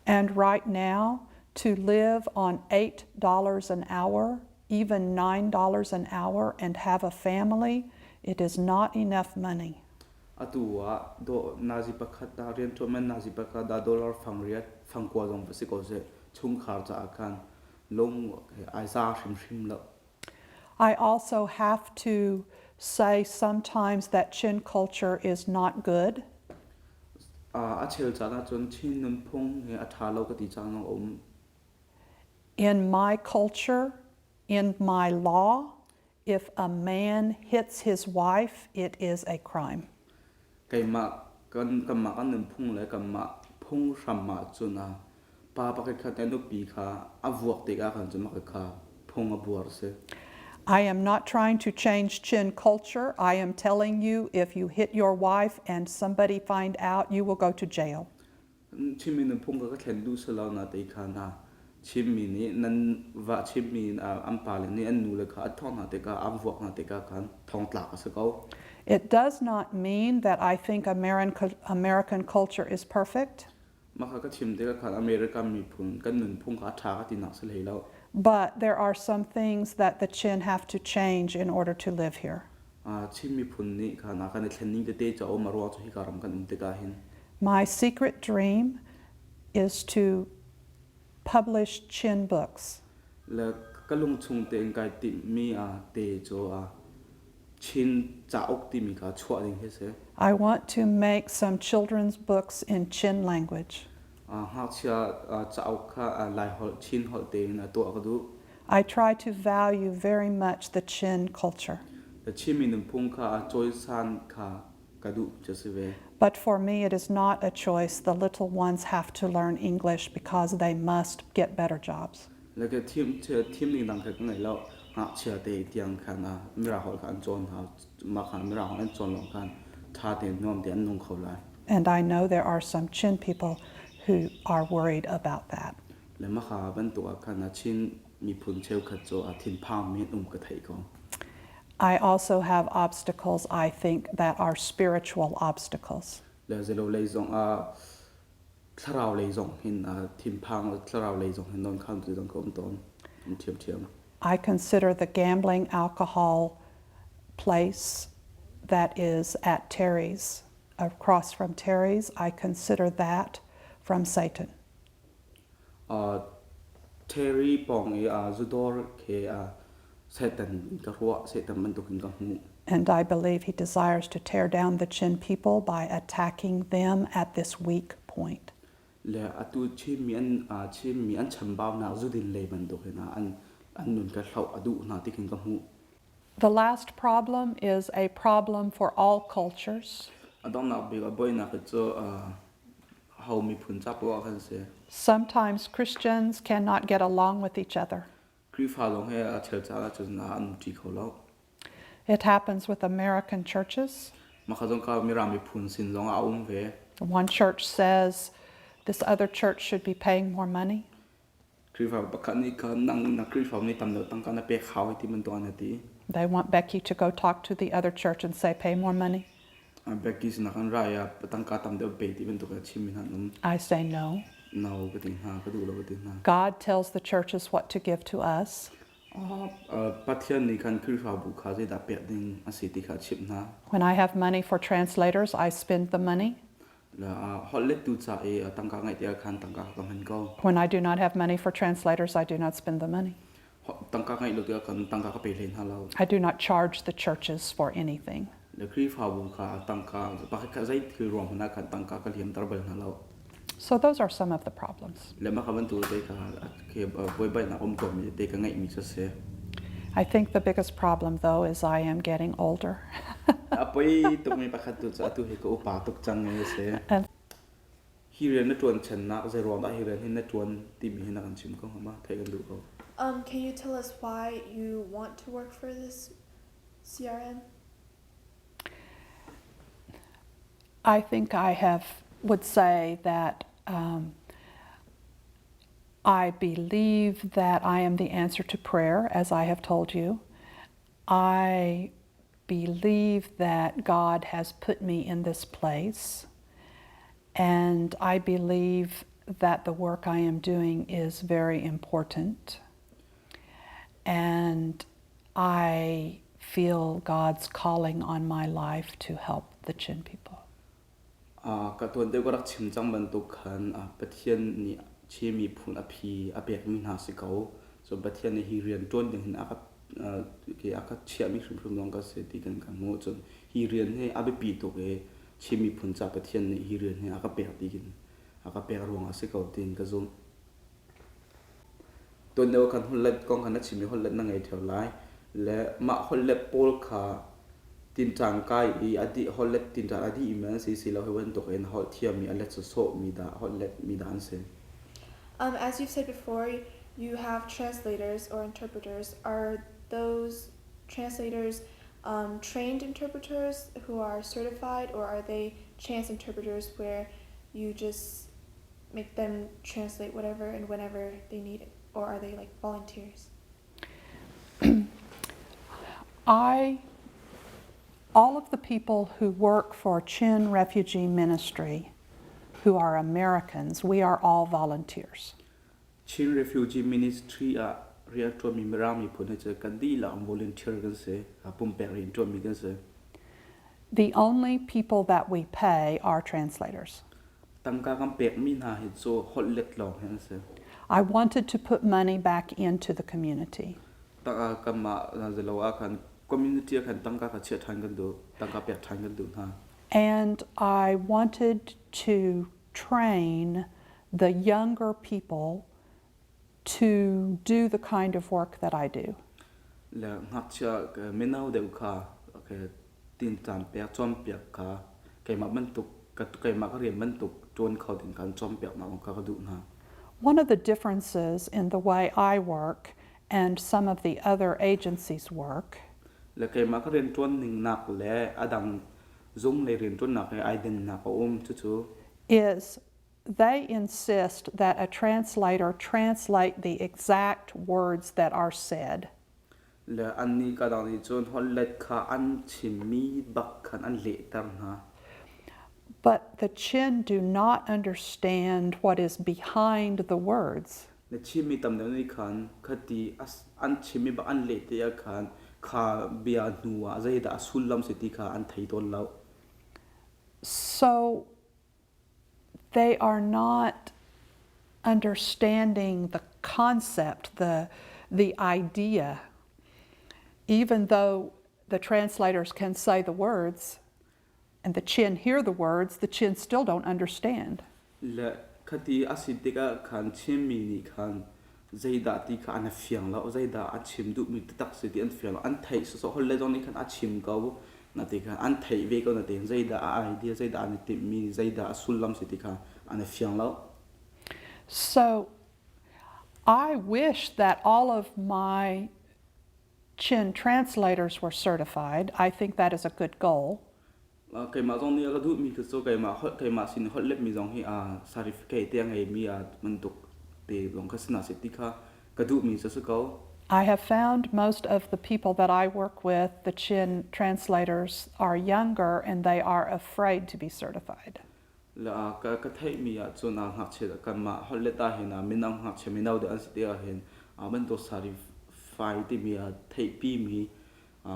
And right now, to live on $8 an hour, even $9 an hour, and have a family, it is not enough money. Atu ah do nazi pakhat dah rian ṭuan man nazi pakhat dah dollar fang riat fang kua zong va si ko seh chungkhar caah khan lung ai za hrimhrim lo. I also have to say sometimes that Chin culture is not good. A chel caan ahcun Chin nunphung hi a ṭha lo ka ti caan zong a um. In my culture, in my law, if a man hits his wife, it is a crime. Keimah kan kanmah kan nunphung le kanmah phunghram ahcun a pa pakhat khat nih a nupi kha a vuak tikah khan cun mah kha phung a buar a si. I am not trying to change Chin culture. I am telling you if you hit your wife and somebody find out, you will go to jail. Chinmi nunphung kha ka thlen duh si lo na ti kha na Chinmi nih nan va Chinmi an pale nih an nule kha a thawng hna tikah an vuak hna tikah khan thongtlak a si ko. It does not mean that I think American, American culture is perfect. Mah kha ka chim tikah khan American miphun kan nunphung kha a ṭha ka tinak si hlei lo. But there are some things that the Chin have to change in order to live here. Chin miphun nih khan a kan i thlen ning tete ca um a ruang cu hika ram kan um tikah hin. My secret dream is to publish Chin books. Le ka lungchung tein kai timhmi a te cu a Chin cauk timi kha chuah ding hi si. I want to make some children's books in Chin language. Ngakchia cauk kha Lai holh, Chin holh tein tuah ka duh. I try to value very much the Chin culture. Le Chinmi nunphung kha a cawisan kha ka duh cu si ve. But for me, it is not a choice. The little ones have to learn English because they must get better jobs. Le ka thim thim ning dang kha ka ngei lo. Ngakchia te tiang khan a Mirang holh kha an cawn hna. Mah kha Mirang holh an cawn lawng khan ṭha tein nuam tein an nung kho lai. And I know there are some Chin people who are worried about that. Le mah kha bantuk ah khan a Chin miphun cheukhat cu a thinphangmi an um ka theih ko. I also have obstacles, I think, that are spiritual obstacles. Le zelo lei zong ah thlarau lei zong hin thinphang thlarau lei zong hin non khan tu zong ka um tawn um ṭhiamṭhiam. I consider the gambling alcohol place that is at Terry's, across from Terry's, I consider that from Satan. Terry pawng i zudawr khi Satan ka ruah, Satan bantukin ka hmuh. And I believe he desires to tear down the Chin people by attacking them at this weak point. Le atu Chinmi an Chinmi an chambaunak zudin lei bantukin an an nun ka hloh a duh hna ti khin ka hmuh. The last problem is a problem for all cultures. A donghnak bik a buainak cu ho miphun ca poah kan si. Sometimes Christians cannot get along with each other. Khrihfa lawng he a chel caan ahcun an ṭi kho lo. It happens with American churches. Mah kha zong kha Mirang miphun sin zong ah a um ve. One church says this other church should be paying more money. Khrihfa pakhat nih khan nang na Khrihfa nih tam deuh tangka na pek hau ti bantuk an ti. They want Becky to go talk to the other church and say pay more money. Becky sinak an rai ah tangka tam deuh pe ti bantuk a chim mi hna um. I say no. No ka ti hna ka duh lo ka ti hna. God tells the churches what to give to us. Pathian nih khan Khrihfabu kha zeidah pek ding a si ti kha a chimh hna. When I have money for translators, I spend the money. Holhlettu ca i tangka ngeih tikah khan tangka ka hman ko. When I do not have money for translators, I do not spend the money. Tangka ngeih lo tikah khan tangka ka pe hlei hna lo. I do not charge the churches for anything. Le Khrihfabu kha tangka pakhat kha zei thil ruang hmanh ah khan tangka ka liamter bal hna lo. So those are some of the problems. Le mah kha bantuk te kha buaibainak um tawnmi te ka ngeihmi cu a si. I think the biggest problem though is I am getting older. A poi tukmi pakhat tu cu atu hi ka upa tuk cang i a si. Hi rian na ṭuan channak zeiruang dah hi rian hi na ṭuan timi hi na kan chim ko hnga ma? Theih kan duh ko. Can you tell us why you want to work for this CRM? I think I have would say that I believe that I am the answer to prayer, as I have told you. I believe that God has put me in this place, and I believe that the work I am doing is very important. And I feel God's calling on my life to help the Chin people. Ka tuan deuh ka rak chim cang bantuk khan Pathian nih Chin miphun a phi a pekmi hna si ko. Cun Pathian nih hi rian ṭuan ding hin a ka a ka chiahmi hrimhrim zong ka si ti kan kan hmuh. Cun hi rian hi a biapi tuk i Chin miphun ca Pathian nih hi rian hi a ka pek ti khin a ka pek ruangah a si ko tiin ka zumh. Tuan deuh ah khan holhlet kong kha na chim i holhlet na ngei ṭheo lai. Le mah holhlet pawl kha tinṭan kai i a dih holhlet tinṭan a dihmi an si silo hi bantuk in holh thiammi a let sawsawhmi dah holhletmi dah an si. As you've said before, you have translators or interpreters. Are those translators trained interpreters who are certified, or are they chance interpreters where you just make them translate whatever and whenever they need it, or are they like volunteers? I, all of the people who work for Chin Refugee Ministry who are Americans, we are all volunteers. Chin Refugee Ministry ah rian ṭuanmi Mirang miphun hi cu kan dihlak volunteer kan si, pumpek rian ṭuanmi kan si. The only people that we pay are translators. Tangka kan pekmi hna hi cu holhlet lawng hi an si. I wanted to put money back into the community. Kanmah zelo ah khan community ah khan tangka kha chiah ṭhan kan duh, tangka pek ṭhan kan duh hna. And I wanted to train the younger people to do the kind of work that I do. Le ngakchia mino deuh kha Tin cawnpiak cawnpiak kha keimah bantuk keimah ka rian bantuk ṭuan kho ding khan cawnpiaknak kha ka duh hna. One of the differences in the way I work and some of the other agencies work Le keimah ka rian ṭuan ning nak le a dang zung lei rian ṭuannak he ai dennak a um. Cucu is they insist that a translator translate the exact words that are said. Le annih ka dang nih cun holhlet kha an chimmi bak khan an lehter hna. But the Chin do not understand what is behind the words. Na chimmi tam deuh nih khan khati an chimmi bak an leh te ah khan kha bia hnu ah zeidah a sullam si ti kha an thei tawn lo. So they are not understanding the concept, the idea. Even though the translators can say the words and the Chin hear the words, the Chin still don't understand. Le khati a si tikah khan Chinmi nih khan zeidah ti kha an fiang lo, zeidah a chim duhmi taktak si ti an fiang lo. An theih sawsawh holh le zong nih khan a chim ko na ti kha an theih ve ko na ti zeidah a idea, zeidah an i timhmi, zeidah a sullam si ti kha an i fiang lo. So I wish that all of my Chin translators were certified. I think that is a good goal. Keimah zong nih ka duhmi khi cu keimah holh keimah sin holh letmi zong hi certificate te a ngeimi bantuk te zong kha si ti kha ka duhmi cu si ko. I have found most of the people that I work with, the Chin translators, are younger and they are afraid to be certified. La ka ka theihmi ah cun ngakchia kanmah holh let ah hin mino ngakchia mino deuh an si ti ah hin bantuk certify timi theihpimi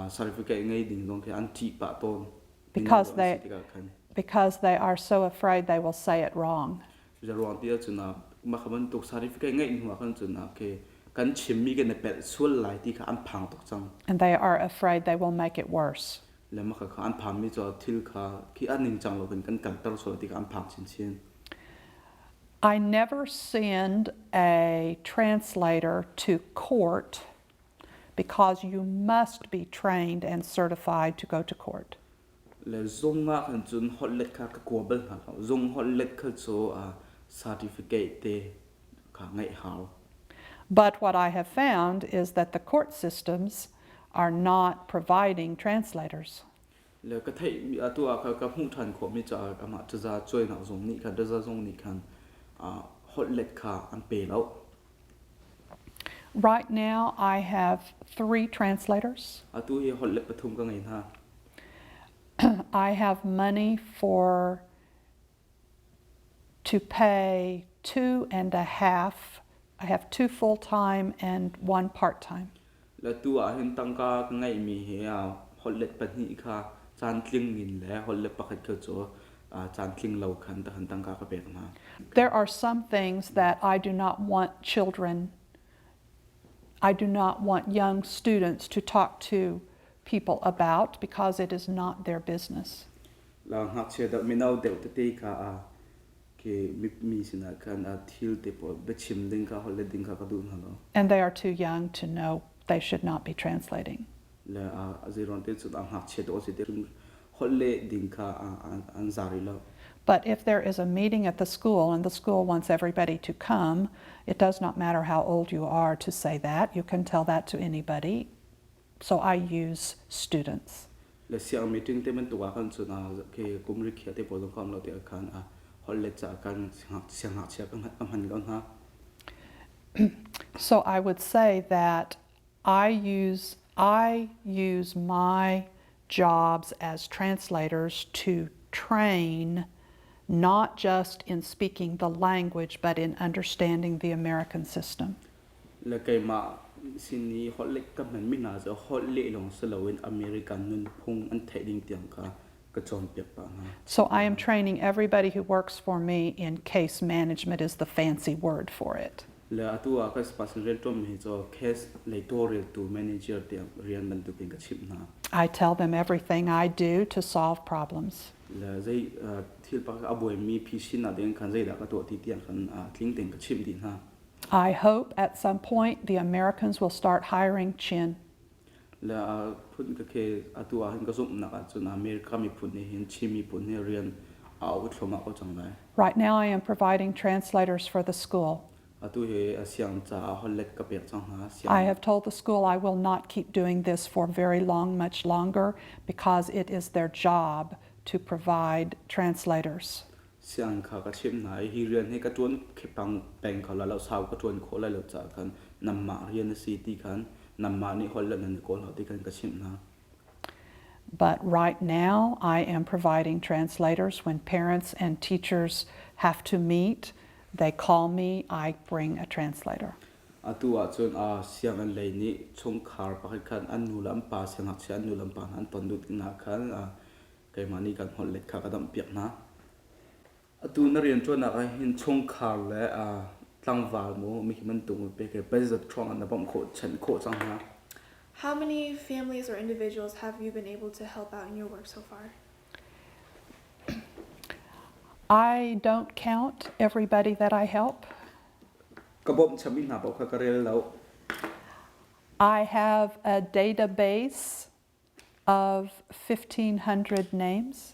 certificate ngei ding zong khi an ṭih pah tawn. Because they are so afraid they will say it wrong. Ruang ti ahcun mah kha bantuk certificate ngeih hnu ah khan cun okay, kan chimmi kan i pelh sual lai ti kha an phang tuk cang. And they are afraid they will make it worse. Le mah kha an phanmi cu thil kha khi an ningcang lo in kan kalter sual ti kha an phang chinchin. I never send a translator to court because you must be trained and certified to go to court. Le zung ah khan cun holhlet kha ka kua bal hna lo. Zung holhlet kha cu certificate te kha ngeih hau. But what I have found is that the court systems are not providing translators. Le ka theih atu ah ka hmuh ṭhan khawhmi caah amah taza cuainak zung nih khan taza zung nih khan holhlet kha an pe lo. Right now I have three translators. Atu hi holhlet pathum ka ngei hna. I have money for to pay two and a half. I have two full time and one part time. Le tu ah hin tangka ka ngeihmi he holhlet pahnih kha caantling in le holhlet pakhat kha cu caantling lo khan tahan tangka ka pek hna. There are some things that I do not want children, I do not want young students to talk to people about because it is not their business. La ngakchia deuh mino deuh tete kha ke mi sinah khan thil te pawl biachim ding kha holhlet ding kha ka duh hna lo. And they are too young to know they should not be translating. Le a zeiruang te cun a ngakchia dawh si te holhleh ding kha an zari lo. But if there is a meeting at the school and the school wants everybody to come, it does not matter how old you are to say that. You can tell that to anybody. So I use students. Le siang meeting te bantuk ah khan cun ke kum ri khia te pawl zong kam lo te khan a holhlet ca kan siang ngakchia ka hman ko hna. So I would say that I use my jobs as translators to train not just in speaking the language but in understanding the American system. Le keimah sin i holhlet ka hman mi hna cu holhleh lawng si loin American nunphung an theih ding tiang kha ka cawnpiak pah hna. So I am training everybody who works for me in case management is the fancy word for it. Le atu ah ka pasin rian ṭuan mi cu case lei tawlreltu manager tiang rian bantukin ka chimh hna. I tell them everything I do to solve problems. Le zei thil pakhat a buaimi phisin ah ding khan zeidah ka tuah ti tiang khan tling tein ka chimh dih hna. I hope at some point the Americans will start hiring Chin. Le phun ka khe atu ah hin ka zumhnak ahcun America miphun nih hin Chin miphun hi rian a au thluahmah ko cang lai. Right now, I am providing translators for the school. Atu hi siang caah holhlet ka pek cang hna. I have told the school I will not keep doing this for very long, much longer, because it is their job to provide translators. Siang kha ka chimh hna i hi rian hi ka ṭuan pang peng kho lai lo, sau ka ṭuan khawh lai lo caah khan nanmah rian a si ti khan nanmah nih holhlet nan i kawl hau ti khan ka chimh hna. But right now, I am providing translators when parents and teachers have to meet. They call me, I bring a translator. Atu ahcun sianginn lei nih chungkhar pakhat khan an nu le an pa siangngakchia an nu le an pa hna an ton duh tikah khan keimah nih kan holhlet kha ka damhpiak hna. Atu na rianṭuannak ah hin chungkhar le tlangval maw mihi bantuk maw pek he pazat hrawng ah na bawmh khawh chanh khawh cang hna. How many families or individuals have you been able to help out in your work so far? I don't count everybody that I help. Ka bawmh chami hna paoh kha ka rel lo. I have a database of 1,500 names.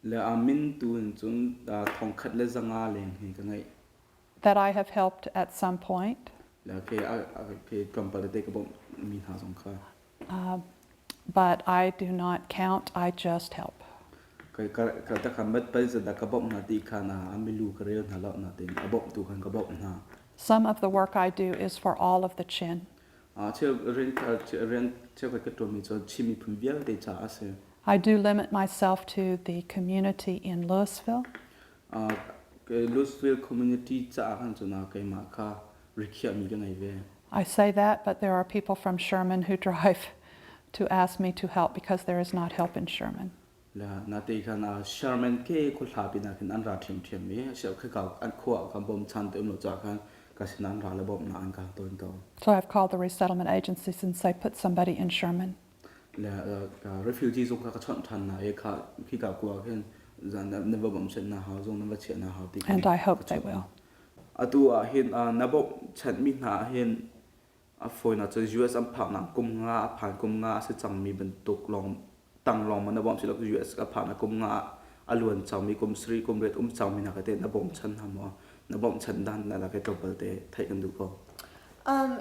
Le a min tu in cun thongkhat le zanga leng hi ka ngeih. That I have helped at some point. Le ke ke tlawmpal te ka bawmh mi hna zong kha. But I do not count, I just help. Ka ka ta khan bat pal zada ka bawmh hna ti kha na a milu ka rel hna lo na tin a bawmh tu khan ka bawmh hna. Some of the work I do is for all of the Chin. Cheu rian cheukhat ka ṭuanmi cu Chin miphun vialte caah a si. I do limit myself to the community in Louisville. Louisville community caah khan cun keimah kha rikhiahmi ka ngei ve. I say that, but there are people from Sherman who drive to ask me to help because there is not help in Sherman. La nate khan Sherman ke khuhla pinah khin an ra ṭhiamṭhiam i khika an khua kan bawmchan te um lo caah khan ka sin an ra le bawmhnak an ka tawn ko. So I've called the resettlement agencies and say put somebody in Sherman. Le refugee zung kha ka chawnh ṭhan hna i kha khika kua khin zan na va bawmchan na hau zung na va chiah na hau ti And I hope they will. Atu ah hin na bawmchanmi hna ah hin A fawinak cun US an phaknak kum nga a phan kum nga a si cangmi bantuk lawng tang lawng ma na bawmh si lo US a phaknak kum nga a luan cangmi kum sarih kum riat um cangmi hna te na bawmchan hna maw na bawmchan dan na ke tlawmpal te theih kan duh ko.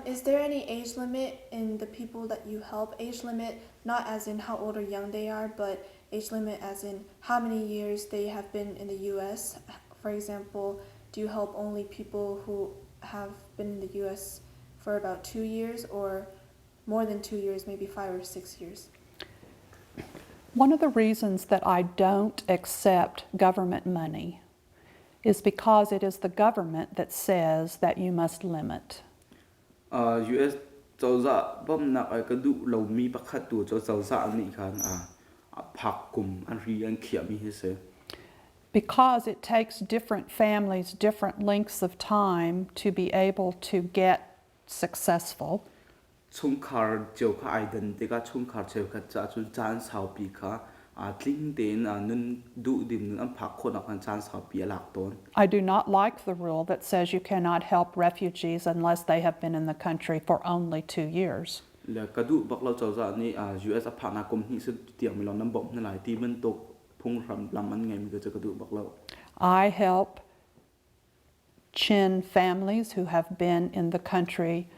Is there any age limit in the people that you help? Age limit not as in how old or young they are, but age limit as in how many years they have been in the US. For example, do you help only people who have been in the US for about 2 years or more than 2 years, maybe 5 or 6 years? One of the reasons that I don't accept government money is because it is the government that says that you must limit. US cozah bawmhnak ai ka duh lomi pakhat tu cu cozah nih khan a phak kum an ri an khiahmi hi si. Because it takes different families different lengths of time to be able to get successful. Chungkhar cio kha ai dan tikah chungkhar cheukhat caah cun caan saupi kha tling tein nun duhdim nun an phak khawhnak khan caan saupi a lak tawn. I do not like the rule that says you cannot help refugees unless they have been in the country for only 2 years. Le ka duh bak lo cozah nih US a phaknak kum hnih si tiang mi lawng nan bawmh hna lai ti bantuk phunghram lam an ngeimi cu ka duh bak lo. I help Chin families who have been in the country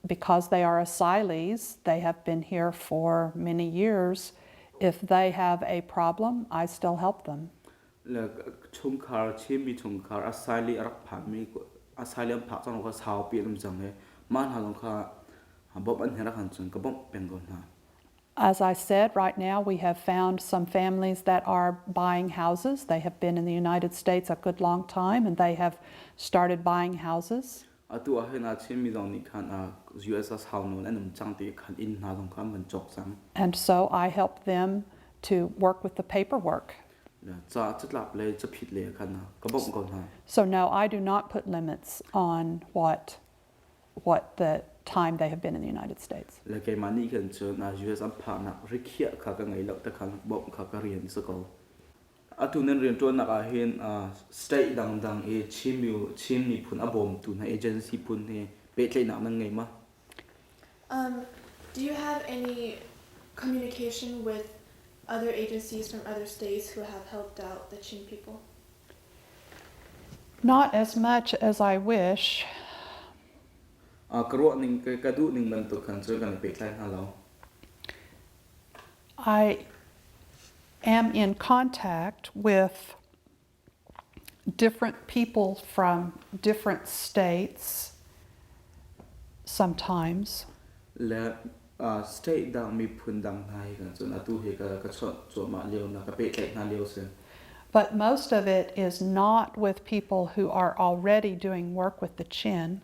because they are asylees, they have been here for many years. If they have a problem, I still help them. Le chungkhar Chinmi chungkhar asylee a rak phanmi asylee an phak cang kha saupi an um cang i mah hna zong kha bawmh an herh ahkhan cun ka bawmh peng ko hna. As I said, right now we have found some families that are buying houses. They have been in the United States a good long time and they have started buying houses. Atu ah hin Chinmi zong nih khan US ah sau nawn an um cang ti khan inn hna zong kha an van cawk cang. And so I help them to work with the paperwork. Le ca catlap le caphit le khan ka bawmh ko hna. So no, I do not put limits on what the time they have been in the United States. Le keimah nih khan cun US an phaknak rikhiah kha ka ngei lo te khan bawmh kha ka rian si ko. Atu nan rianṭuannak ah hin state dangdang i Chin miphun a bawmtu hna agency phun hi pehtlaihnak nan ngei ma? Do you have any communication with other agencies from other states who have helped out the Chin people? Not as much as I wish. Ka ruah ning ka duh ning bantuk khan cu kan i pehtlai hna lo. I am in contact with different people from different states sometimes. Le state dang miphun dang hna hi kan cun atu hi ka ka chawnh cuahmah lio na ka pehtlaih hna lio si. But most of it is not with people who are already doing work with the Chin.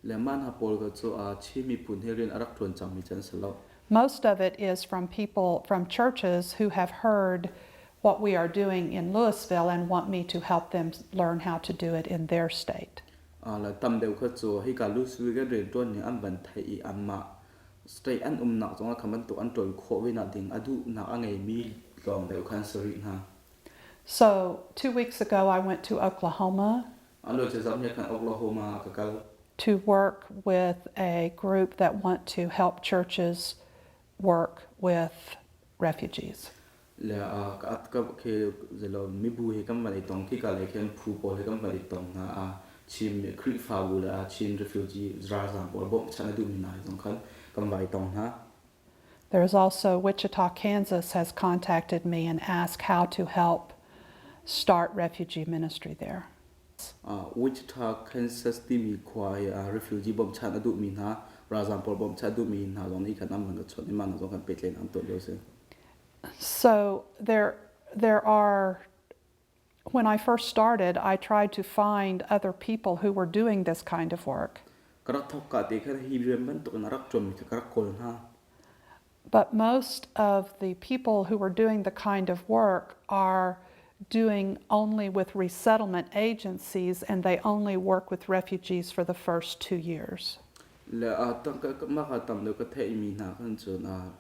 Le mah hna pawl ka cu Chin miphun he rian a rak ṭuan cangmi cu an si lo. Most of it is from people from churches who have heard what we are doing in Louisville and want me to help them learn how to do it in their state. Le tam deuh kha cu hika Louisville kan rianṭuan ning an van theih i anmah state an umnak zongah kha bantuk an ṭuan khawh ve nak ding a duhnak a ngeimi lawng deuh kha an si rih hna. So, 2 weeks ago, I went to Oklahoma A lo cu zarh khan Oklahoma ah ka kal. to work with a group that want to help churches work with refugees. Le ka ka ke zelo mibu he kan van i tong khi ka le khin phu pawl he kan van i tong hna a Chin Khrihfabu le a Chin refugee ralzaam pawl bawmhchanh a duhmi hna he zong khan kan vai tong hna. There's also Wichita, Kansas has contacted me and asked how to help start refugee ministry there. Wichita, Kansas timi khua hi refugee bawmhchanh a duhmi hna ralzaam pawl bawmhchanh a duhmi hna zong nih khan an van ka chawnh i mah hna zong kan pehtlaih an tuah lio si. So there are when I first started, I tried to find other people who were doing this kind of work. Ka rak thawk ka te khan hi rian bantuk in a rak ṭuanmi kha ka rak kawl hna. But most of the people who were doing the kind of work are doing only with resettlement agencies, and they only work with refugees for the first 2 years. Le mah ka tam deuh ka theihmi hna khan cun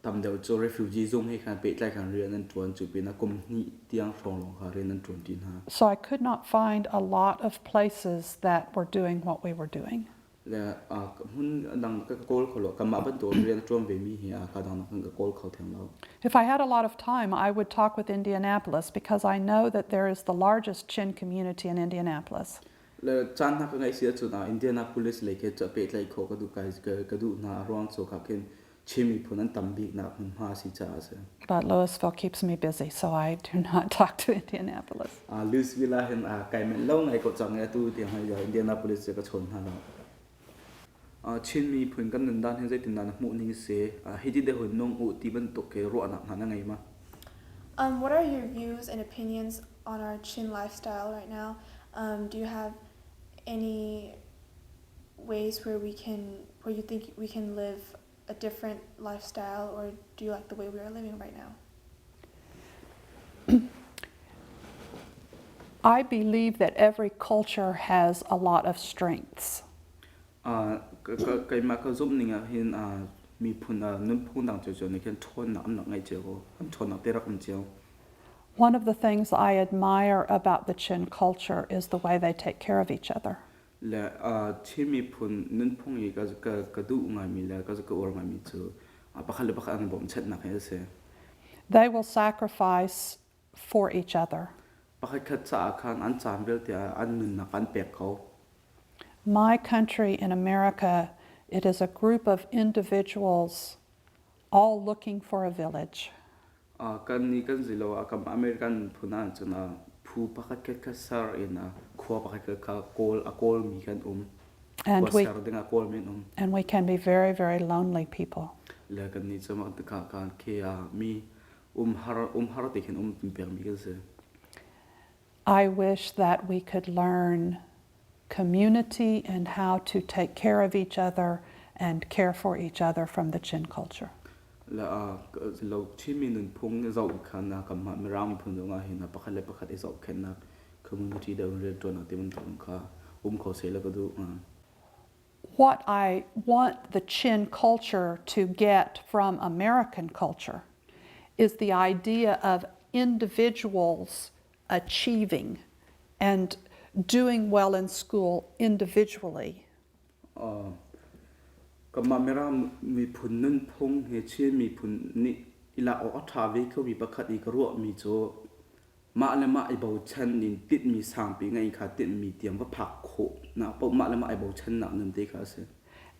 tam deuh cu refugee zung he khan pehtlai khan rian an ṭuan cu pinah kum hnih tiang hrawng lawng kha rian an ṭuan ti hna. So I could not find a lot of places that were doing what we were doing. Le hmun dang ka kawl kho lo kanmah bantuk rian a ṭuan vemi hi ka dang kan ka kawl kho theng lo. If I had a lot of time, I would talk with Indianapolis because I know that there is the largest Chin community in Indianapolis. Le caan hna ka ngaih si ahcun Indianapolis lei khi pehtlaih khawh ka duh ka duh hna ruang cu kha khin Chin miphun an tam biknak hmunhma a si caah a si. But Louisville keeps me busy, so I do not talk to Indianapolis. Louisville ah hin kai manh lo ngai ko cang i atu tiang hi Indianapolis cu ka chawn hna lo. Chin miphun kan nundan hi zeitindah na hmuh ning si? Hi ti deuh in nung u ti bantuk khi ruahnak hna na ngei ma? What are your views and opinions on our Chin lifestyle right now? Do you have any ways where you think we can live a different lifestyle, or do you like the way we are living right now? I believe that every culture has a lot of strengths. Keimah ka zumh ning ah hin miphun nunphung dang cio nih khin ṭhawnnak an rak ngeih cio ko. An ṭhawnnak te rak um cio. One of the things I admire about the Chin culture is the way they take care of each other. Le Chin miphun nunphung i ka duh ngaimi le ka uar ngaimi cu pakhat le pakhat an i bawmchanhnak hi a si. They will sacrifice for each other. Pakhat khat caah khan an caan vialte an nunnak an pek kho. My country in America, it is a group of individuals all looking for a village. Kan nih kan zilo ah kam American phun ah cun phu pakhat khat kha ser in khua pakhat khat kha kawl a kawlmi kan um. And Khua we, ser ding a kawlmi an um. and we can be very, very lonely people. Le kan nih cu mah ka kan ke mi umhar te khin um pekmi kan si. I wish that we could learn community and how to take care of each other and care for each other from the Chin culture. Le lo Chinmi nunphung zoh khan kam Mirang miphun zong ah hin pakhat le pakhat i zohkhenhnak community deuh rian ṭuannak ti bantuk kha um kho seh la ka duh. What I want the Chin culture to get from American culture is the idea of individuals achieving and doing well in school individually. Kanmah Mirang miphun nunphung he Chin miphun nih i lak awk a ṭha ve khomi pakhat i ka ruahmi cu mah le mah i bochan in tinhmi sangpi ngeih kha tinhmi tiang va phak khawhnak paoh mah le mah i bochannak nun te kha a si.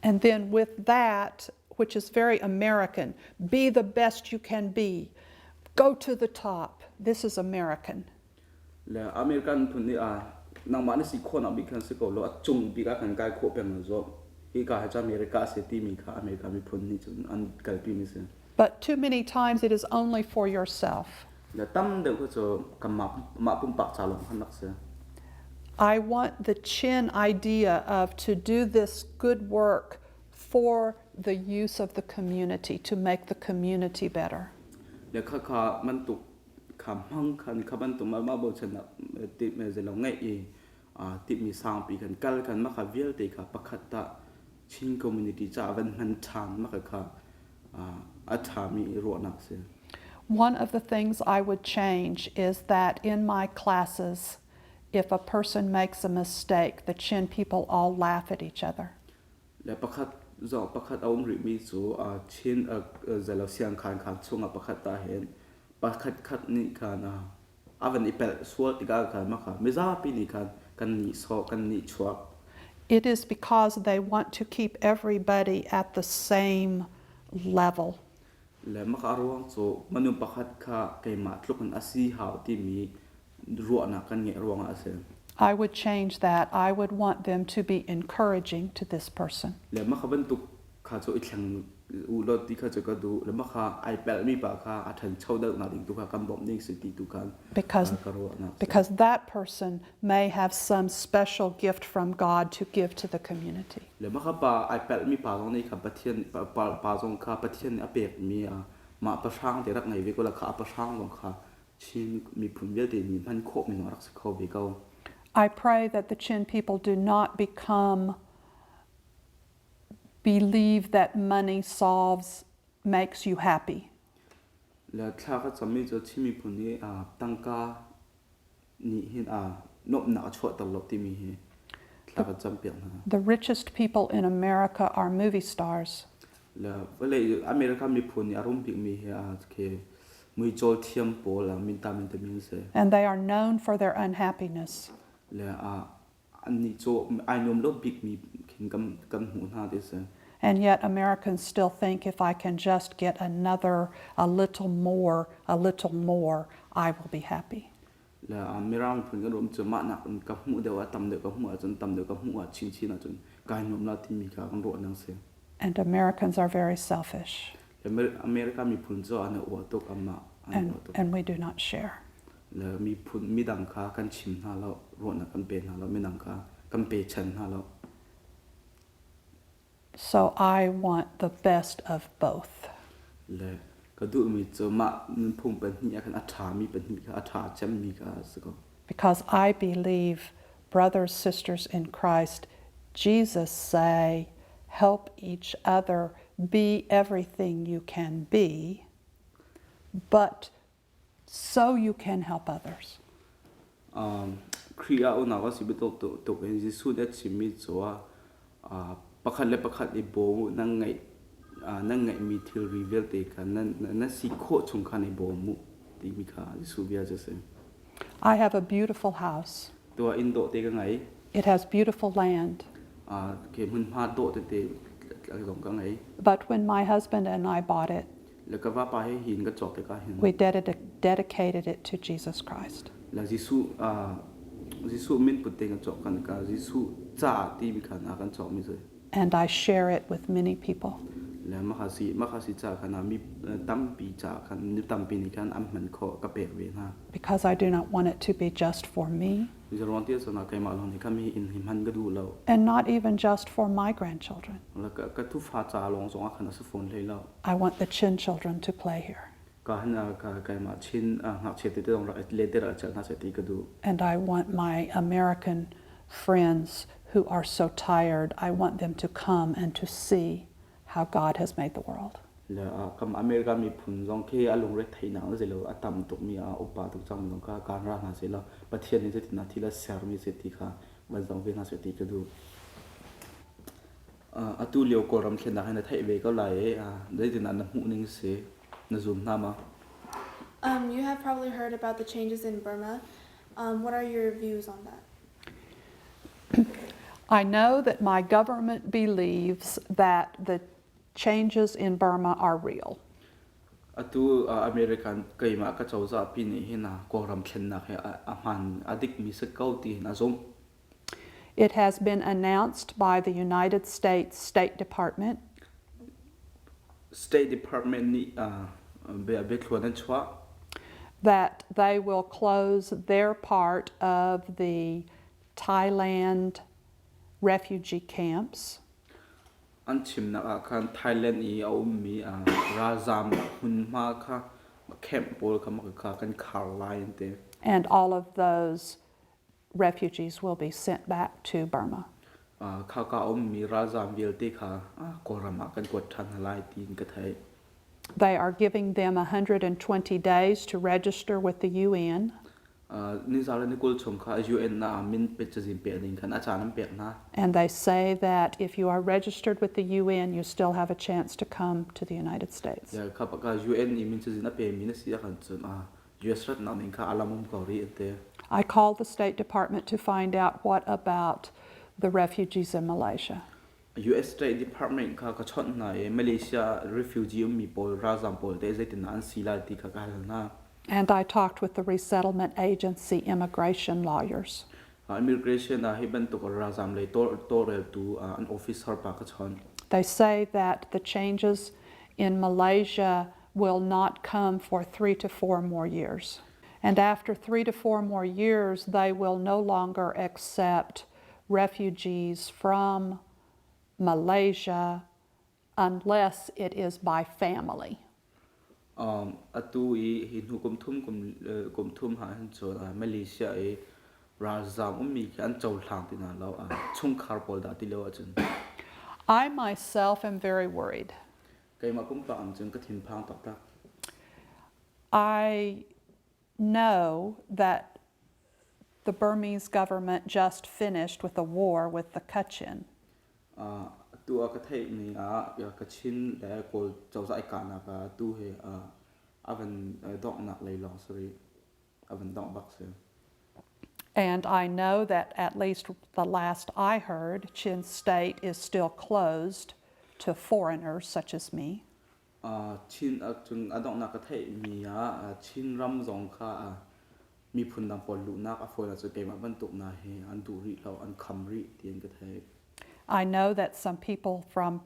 And then with that, which is very American, be the best you can be, go to the top. This is American. Le American phun nih a nangmah na si khawhnak bik khan si ko lo a cung bik ah khan kai khawh peng lo zawh. Hi ka hi cu America a si timi kha America miphun nih cun an kalpi mi si. But too many times it is only for yourself. Le tam deuh kha cu kanmah mah pumpak ca lawng khan rak si. I want the Chin idea of to do this good work for the use of the community, to make the community better. Le kha kha bantuk kha hmang khan kha bantuk mah mah bochannak ti zelo ngeih i timi sangpi kan kal kan mah kha vialte kha pakhat tah Chin community ca van hman ṭhan mah kha a ṭhami ruahnak si. One of the things I would change is that in my classes, if a person makes a mistake, the Chin people all laugh at each other. Le pakhat zong pakhat a um rihmi cu Chin zelo siangkhan khan chungah pakhat ta hin pakhat khat nih khan a van i pelh sual tikah khan mah kha mizapi nih khan kan nihsawh kan nihchuak. It is because they want to keep everybody at the same level. Le mah a ruang cu minung pakhat kha keimah tluk in a si hau timi ruahnak kan ngeih ruangah a si. I would change that. I would want them to be encouraging to this person. Le mah kha bantuk kha cu i thleng u law ti kha cu ka duh. Le mah kha ai pelhmi pa kha a ṭhancho deuhnak ding tu kha kan bawmh ding si ti tu khan Because, ka ruahnak si. because that person may have some special gift from God to give to the community. Le mah kha pa ai pelhmi pa zong nih kha Pathian pa, pa, pa zong kha Pathian nih a pekmi mah pahrang te rak ngei ve ko la kha a pahrang zong kha Chin miphun vialte nih hman khawhmi zong rak si kho ve ko. I pray that the Chin people do not become believe that money solves makes you happy. Le thla ka cammi cu Chin miphun nih tangka nih hin nuamhnak a chuahter lo timi hi thla ka campiak hna. The richest people in America are movie stars. Le vawlei America miphun nih a rum bikmi hi khi muicawl thiam pawl minta minta min si. And they are known for their unhappiness. Le annih cu ai nuam lo bikmi khin kan kan hmuh hna ti si. And yet Americans still think if I can just get another, a little more, a little more, I will be happy. Le Mirang miphun kan um cu mah nak in ka hmuh deuh ah tam deuh ka hmuh ahcun tam deuh ka hmuh ah chinchin ahcun kai nuam la timi kha kan ruah nang si. And Americans are very selfish. America miphun cu an uah tuk amah an And, uah tuk. and we do not share. Le miphun midang kha kan chim hna lo, ruahnak kan pe hna lo, midang kha kan pechan hna lo. So I want the best of both. Le ka duhmi cu mah nunphung pahnih ah khan a ṭhami pahnih kha a ṭha cemmi kha a si ko. Because I believe, brothers, sisters in Christ, Jesus say, help each other be everything you can be, but so you can help others. Khrih ah unau a si bantuk tuk in Jesuh nih a chimmi cu pakhat le pakhat i bawm u, nan ngeih nan ngeihmi thilri vialte kha nan nan si khawh chung khan i bawm u timi kha Jesuh bia cu a si. I have a beautiful house. Tuah inn dawh te ka ngei. It has beautiful land. Ke hmunhma dawh tete zong ka ngei. But when my husband and I bought it, Le ka vapa he hin ka cawk tikah hin we dedicated it to Jesus Christ. Le Jesuh Jesuh min put te kan cawk kan ka Jesuh ca timi khan a kan cawkmi cu. And I share it with many people. Le makha si makha si ca khan mi tampi ca khan mi tampi nih khan an hman khawh ka pek ve hna. Because I do not want it to be just for me. Zeruang ti cun keimah lawng nih khan mi inn hi hman ka duh lo. And not even just for my grandchildren. Le ka tufa ca lawng zong ah khan a si fawn hlei lo. I want the Chin children to play here. Ka han ka keimah Chin ngakchia tete zong rak le te rak chiah hna seh ti ka duh. And I want my American friends who are so tired, I want them to come and to see how God has made the world. Le kam America miphun zong khi a lungre theihnak na lo a tam tuk mi a upa tuk cang zong kha kan ra hna seh law Pathian nih zeitin a thil a ser mi si ti kha van zong ve hna seh ti ka duh. Atu lio Kawlram thlennak hi na theih ve ko lai i zeitindah na hmuh ning si? Na zum hna ma? You have probably heard about the changes in Burma. What are your views on that? I know that my government believes that the changes in Burma are real. Atu American keimah ka cozah pi nih hin Kawlram thlennak hi a hmaan a dikmi si ko ti hin a zumh. It has been announced by the United States State Department. State Department nih biathluan an chuah. That they will close their part of the Thailand refugee camps. An chimnak ah khan Thailand i a ummi ralzam hmunhma kha camp pawl kha kha kan khar lai an ti. And all of those refugees will be sent back to Burma. Khaka ummi ralzam vialte kha Kawlram ah kan kuat ṭhan hna lai tiin ka theih. They are giving them 120 days to register with the UN. Ni za le ni 20 chung kha UN ah min pe cazin pek ding khan a caan an pek hna. And they say that if you are registered with the UN, you still have a chance to come to the United States. Ya kha ka UN i min cazin a pe mi na si ahkhan cun US ratnak ning kha alam um ko rih an ti. I called the State Department to find out what about the refugees in Malaysia. US State Department kha ka chawnh hna i Malaysia refugee ummi pawl ralzam pawl te zeitin an si lai ti kha ka hal hna. And I talked with the resettlement agency immigration lawyers. Immigration ah hi bantuk ralzam lei tawlreltu an officer pa ka chawnh. They say that the changes in Malaysia will not come for 3 to 4 more years. And after 3 to 4 more years, they will no longer accept refugees from Malaysia unless it is by family. Atu i hi hnu kum thum kum thum ha hin cun Malaysia i ralzam ummi khi an cohlang ti hna lo, chungkhar pawl dah ti lo ahcun. I myself am very worried. Keimah pumpak in cun ka thinphang taktak. I know that the Burmese government just finished with a war with the Kachin. Atu ah ka theih ning ah Kachin le Kawl cozah i kahnak ah tu hi a van donghnak lei lawng si rih. A van dongh bak si. And I know that at least the last I heard, Chin State is still closed to foreigners such as me. Chin cun a donghnak ka theihmi ah Chin ram zong kha miphun dang pawl luhnak a fawi cu keimah bantuk hna hi an duh rih lo, an kham rih tiin ka theih. I know that some people from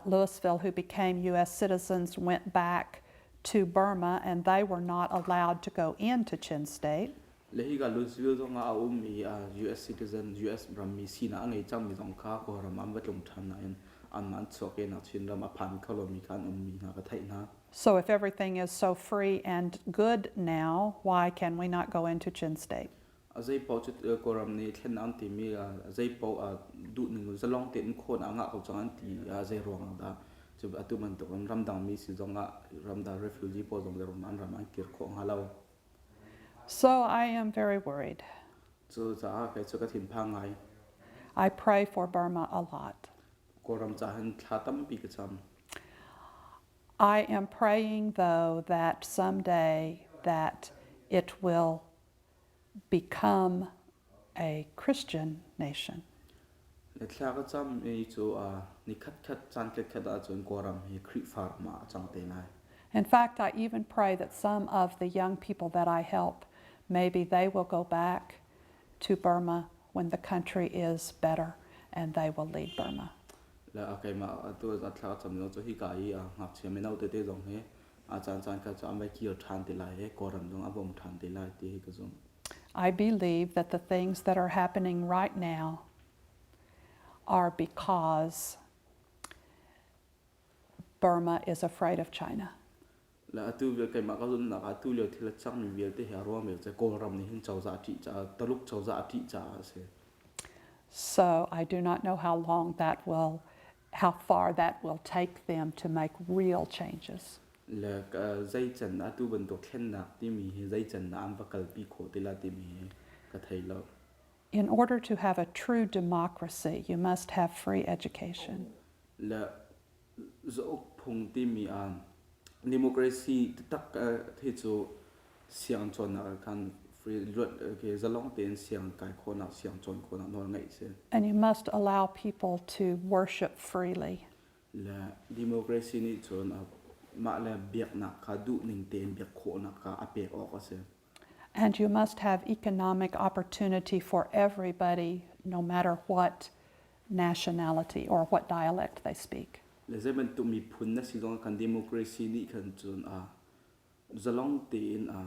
Louisville who became U.S. citizens went back to Burma and they were not allowed to go into Chin State. Le hi ka Louisville zong ah a um i US citizen, US rammi sinak a ngei cangmi zong kha Kawlram an va tlung ṭhan nain anmah an chuak i nak Chin ram a phan kho lomi kha an ummi hna ka theih hna. So if everything is so free and good now, why can we not go into Chin State? A zei paoh cu Kawlram nih thlennak an timi zei paoh duh ning zalong tein khawn ah ngah ko cang an ti zei ruang ah dah cu atu bantuk in ramdang mi si zong ah ramdang refugee pawl zong ram an ram an kir khawh hnga lo. So I am very worried. Cu caah kei cu ka thinphang ngai. I pray for Burma a lot. Kawlram ca hin thla tampi ka cam. I am praying though that someday that it will become a Christian nation. Le thla ka cam i cu ni khat khat caan khat khat ahcun Kawlram hi Khrihfa ram ah a cang te lai. In fact, I even pray that some of the young people that I help, maybe they will go back to Burma when the country is better and they will lead Burma. Le a keimah atu a thla ka cam lio cu hika i ngakchia mino tete zong hi a caan caan khat cu an vai kir ṭhan te lai i Kawlram zong a bawm ṭhan te lai ti hi ka zumh. I believe that the things that are happening right now are because Burma is afraid of China. Le atu vial keimah ka zumhnak ah atu lio thil a cangmi vialte hi a ruang bik cu Kawlram nih hin cozah a ṭih caah Taluk cozah a ṭih caah a si. So I do not know how long that will, how far that will take them to make real changes. Le zei can atu bantuk thlennak timi hi zei can dah an va kalpi khawh ti la timi hi ka thei lo. In order to have a true democracy, you must have free education. Le zauk phung timi ah democracy taktak hi cu siang cawnnak ah khan free luat ke zalong tein siang kai khawhnak siang cawn khawhnak nawl ngeih si. And you must allow people to worship freely. Le democracy nih cun mah le biaknak kha duh ning tein biak khawhnak kha a pek awk a si. And you must have economic opportunity for everybody, no matter what nationality or what dialect they speak. Le zei bantuk miphun na si zong kan democracy nih khan cun a zalong tein a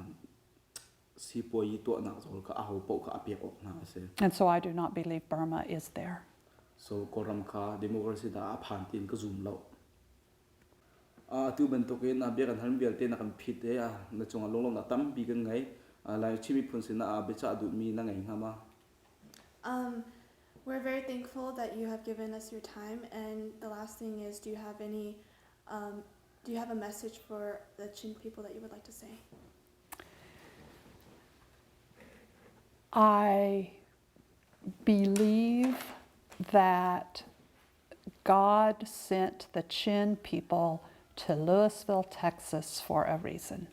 sipuayi tuahnak zawl kha aho paoh kha a pek awk hna a si. And so I do not believe Burma is there. So Kawlram kha democracy dah a phan tiin ka zum lo. Atu bantukin bia kan halmi vialte na kan phit i na cungah lunglawmhnak tampi kan ngei. Lai Chin miphun sinah biacah duhmi na ngei hnga ma? We're very thankful that you have given us your time. And the last thing is, do you have any, do you have a message for the Chin people that you would like to say? I believe that God sent the Chin people to Lewisville, Texas for a reason.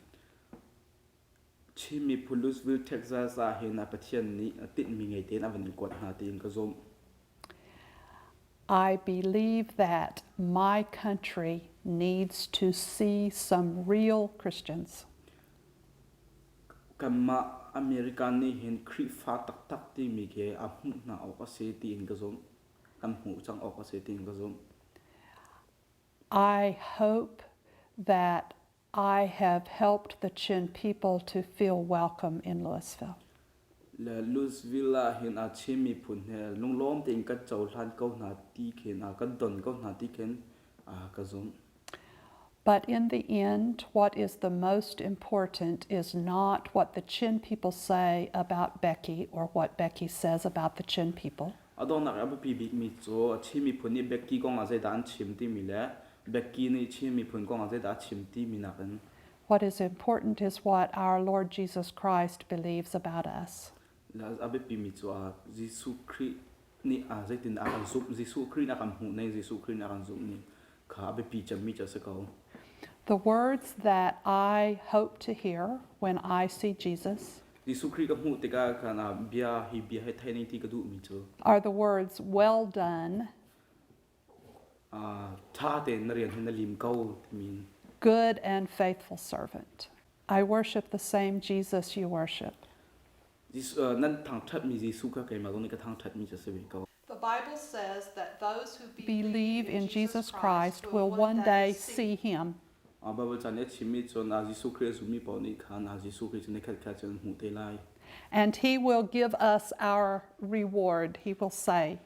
Chin miphun Louisville, Texas ah hin Pathian nih tinhmi ngei tein a van in kuat hna tiin ka zumh. I believe that my country needs to see some real Christians. Kanmah American nih hin Khrihfa taktak timi khi a hmuh hna awk a si tiin ka zumh. Kan hmuh cang awk a si tiin ka zumh. I hope that I have helped the Chin people to feel welcome in Louisville. Le Louisville ah hin a Chin miphun he lunglawm tein kan cohlan ko hna ti khin kan don ko hna ti khin ka zumh. But in the end, what is the most important is not what the Chin people say about Becky or what Becky says about the Chin people. A donghnak a biapi bikmi cu Chin miphun nih Becky kong ah zeidah an chim timi le Becky nih Chin miphun kong ah zeidah a chim timi nakin What is important is what our Lord Jesus Christ believes about us. A biapimi cu Jesuh Khrih nih zeitin a kan zumh, Jesuh Khrih nih a kan hmuh ning, Jesuh Khrih nih a kan zumh ning kha a biapi cemmi cu a si ko. The words that I hope to hear when I see Jesus Jesuh Khrih ka hmuh tikah khan bia hi bia hi thei ning ti ka duhmi cu are the words well done ṭha tein na rian hi na lim ko timi good and faithful servant. I worship the same Jesus you worship. Nan thangṭhatmi Jesuh kha keimah zong nih ka thangṭhatmi cu a si ve ko. The Bible says that those who believe in Jesus Christ will one day see him. Bible ca nih a chimmi cun Jesuh Khrih a zummi paoh nih khan Jesuh Khrih cu nikhat khat cun an hmuh te lai. And he will give us our reward, he will say.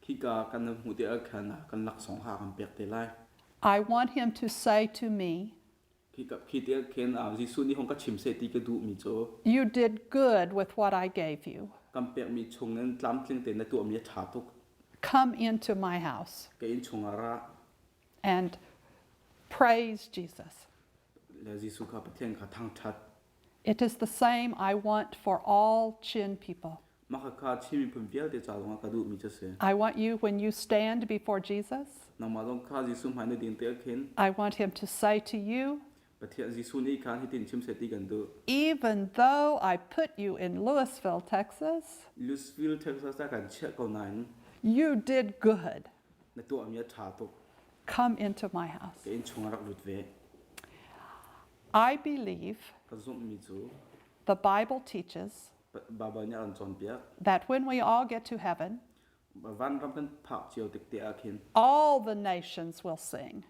Khika kan hmuh te ah khan kan laksawng ha kan pek te lai. I want him to say to me, Khi te ah khin Jesuh nih hong ka chim seh ti ka duhmi cu You did good with what I gave you. Kan pekmi chungin tlamtling tein na tuahmi a ṭha tuk. Come into my house. Ka inn chungah ra. And praise Jesus. Le Jesuh kha Pathian kha thangṭhat. It is the same I want for all Chin people. Mah kha Chin miphun vialte ca zongah ka duhmi cu a si. I want you when you stand before Jesus. Nangmah zong kha Jesuh hmai na din te khin. I want him to say to you, Pathian Jesuh nih khan hitin chim seh ti kan duh. Even though I put you in Louisville, Texas, Louisville, Texas ah kan chiah ko nain you did good. Na tuahmi a ṭha tuk. Come into my house. Ka inn chungah rak lut ve. I believe Ka zumhmi cu the Bible teaches Baibal nih a kan cawnpiak. that when we all get to heaven, Vanram kan phak cio tik te ah khin all the nations will sing.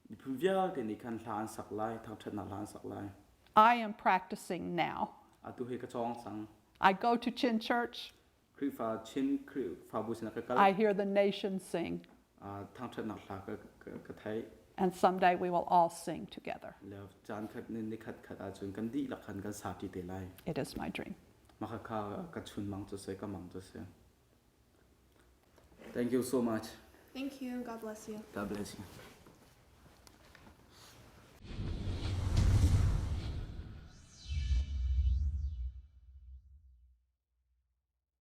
Miphun vialte nih khan hla an sak lai, thangṭhatnak hla an sak lai. I am practicing now. Atu hi ka cawng cang. I go to Chin Church. Khrihfa Chin Khrihfabu sinah ka kal. I hear the nations sing. Thangṭhatnak hla ka ka theih. And someday we will all sing together. Le caan khat ni khat khat ahcun kan dihlak khan kan sa ṭi te lai. It is my dream. Mah kha ka chunmang cu si, ka mang cu si. Thank you so much. Thank you. God bless you. God bless you.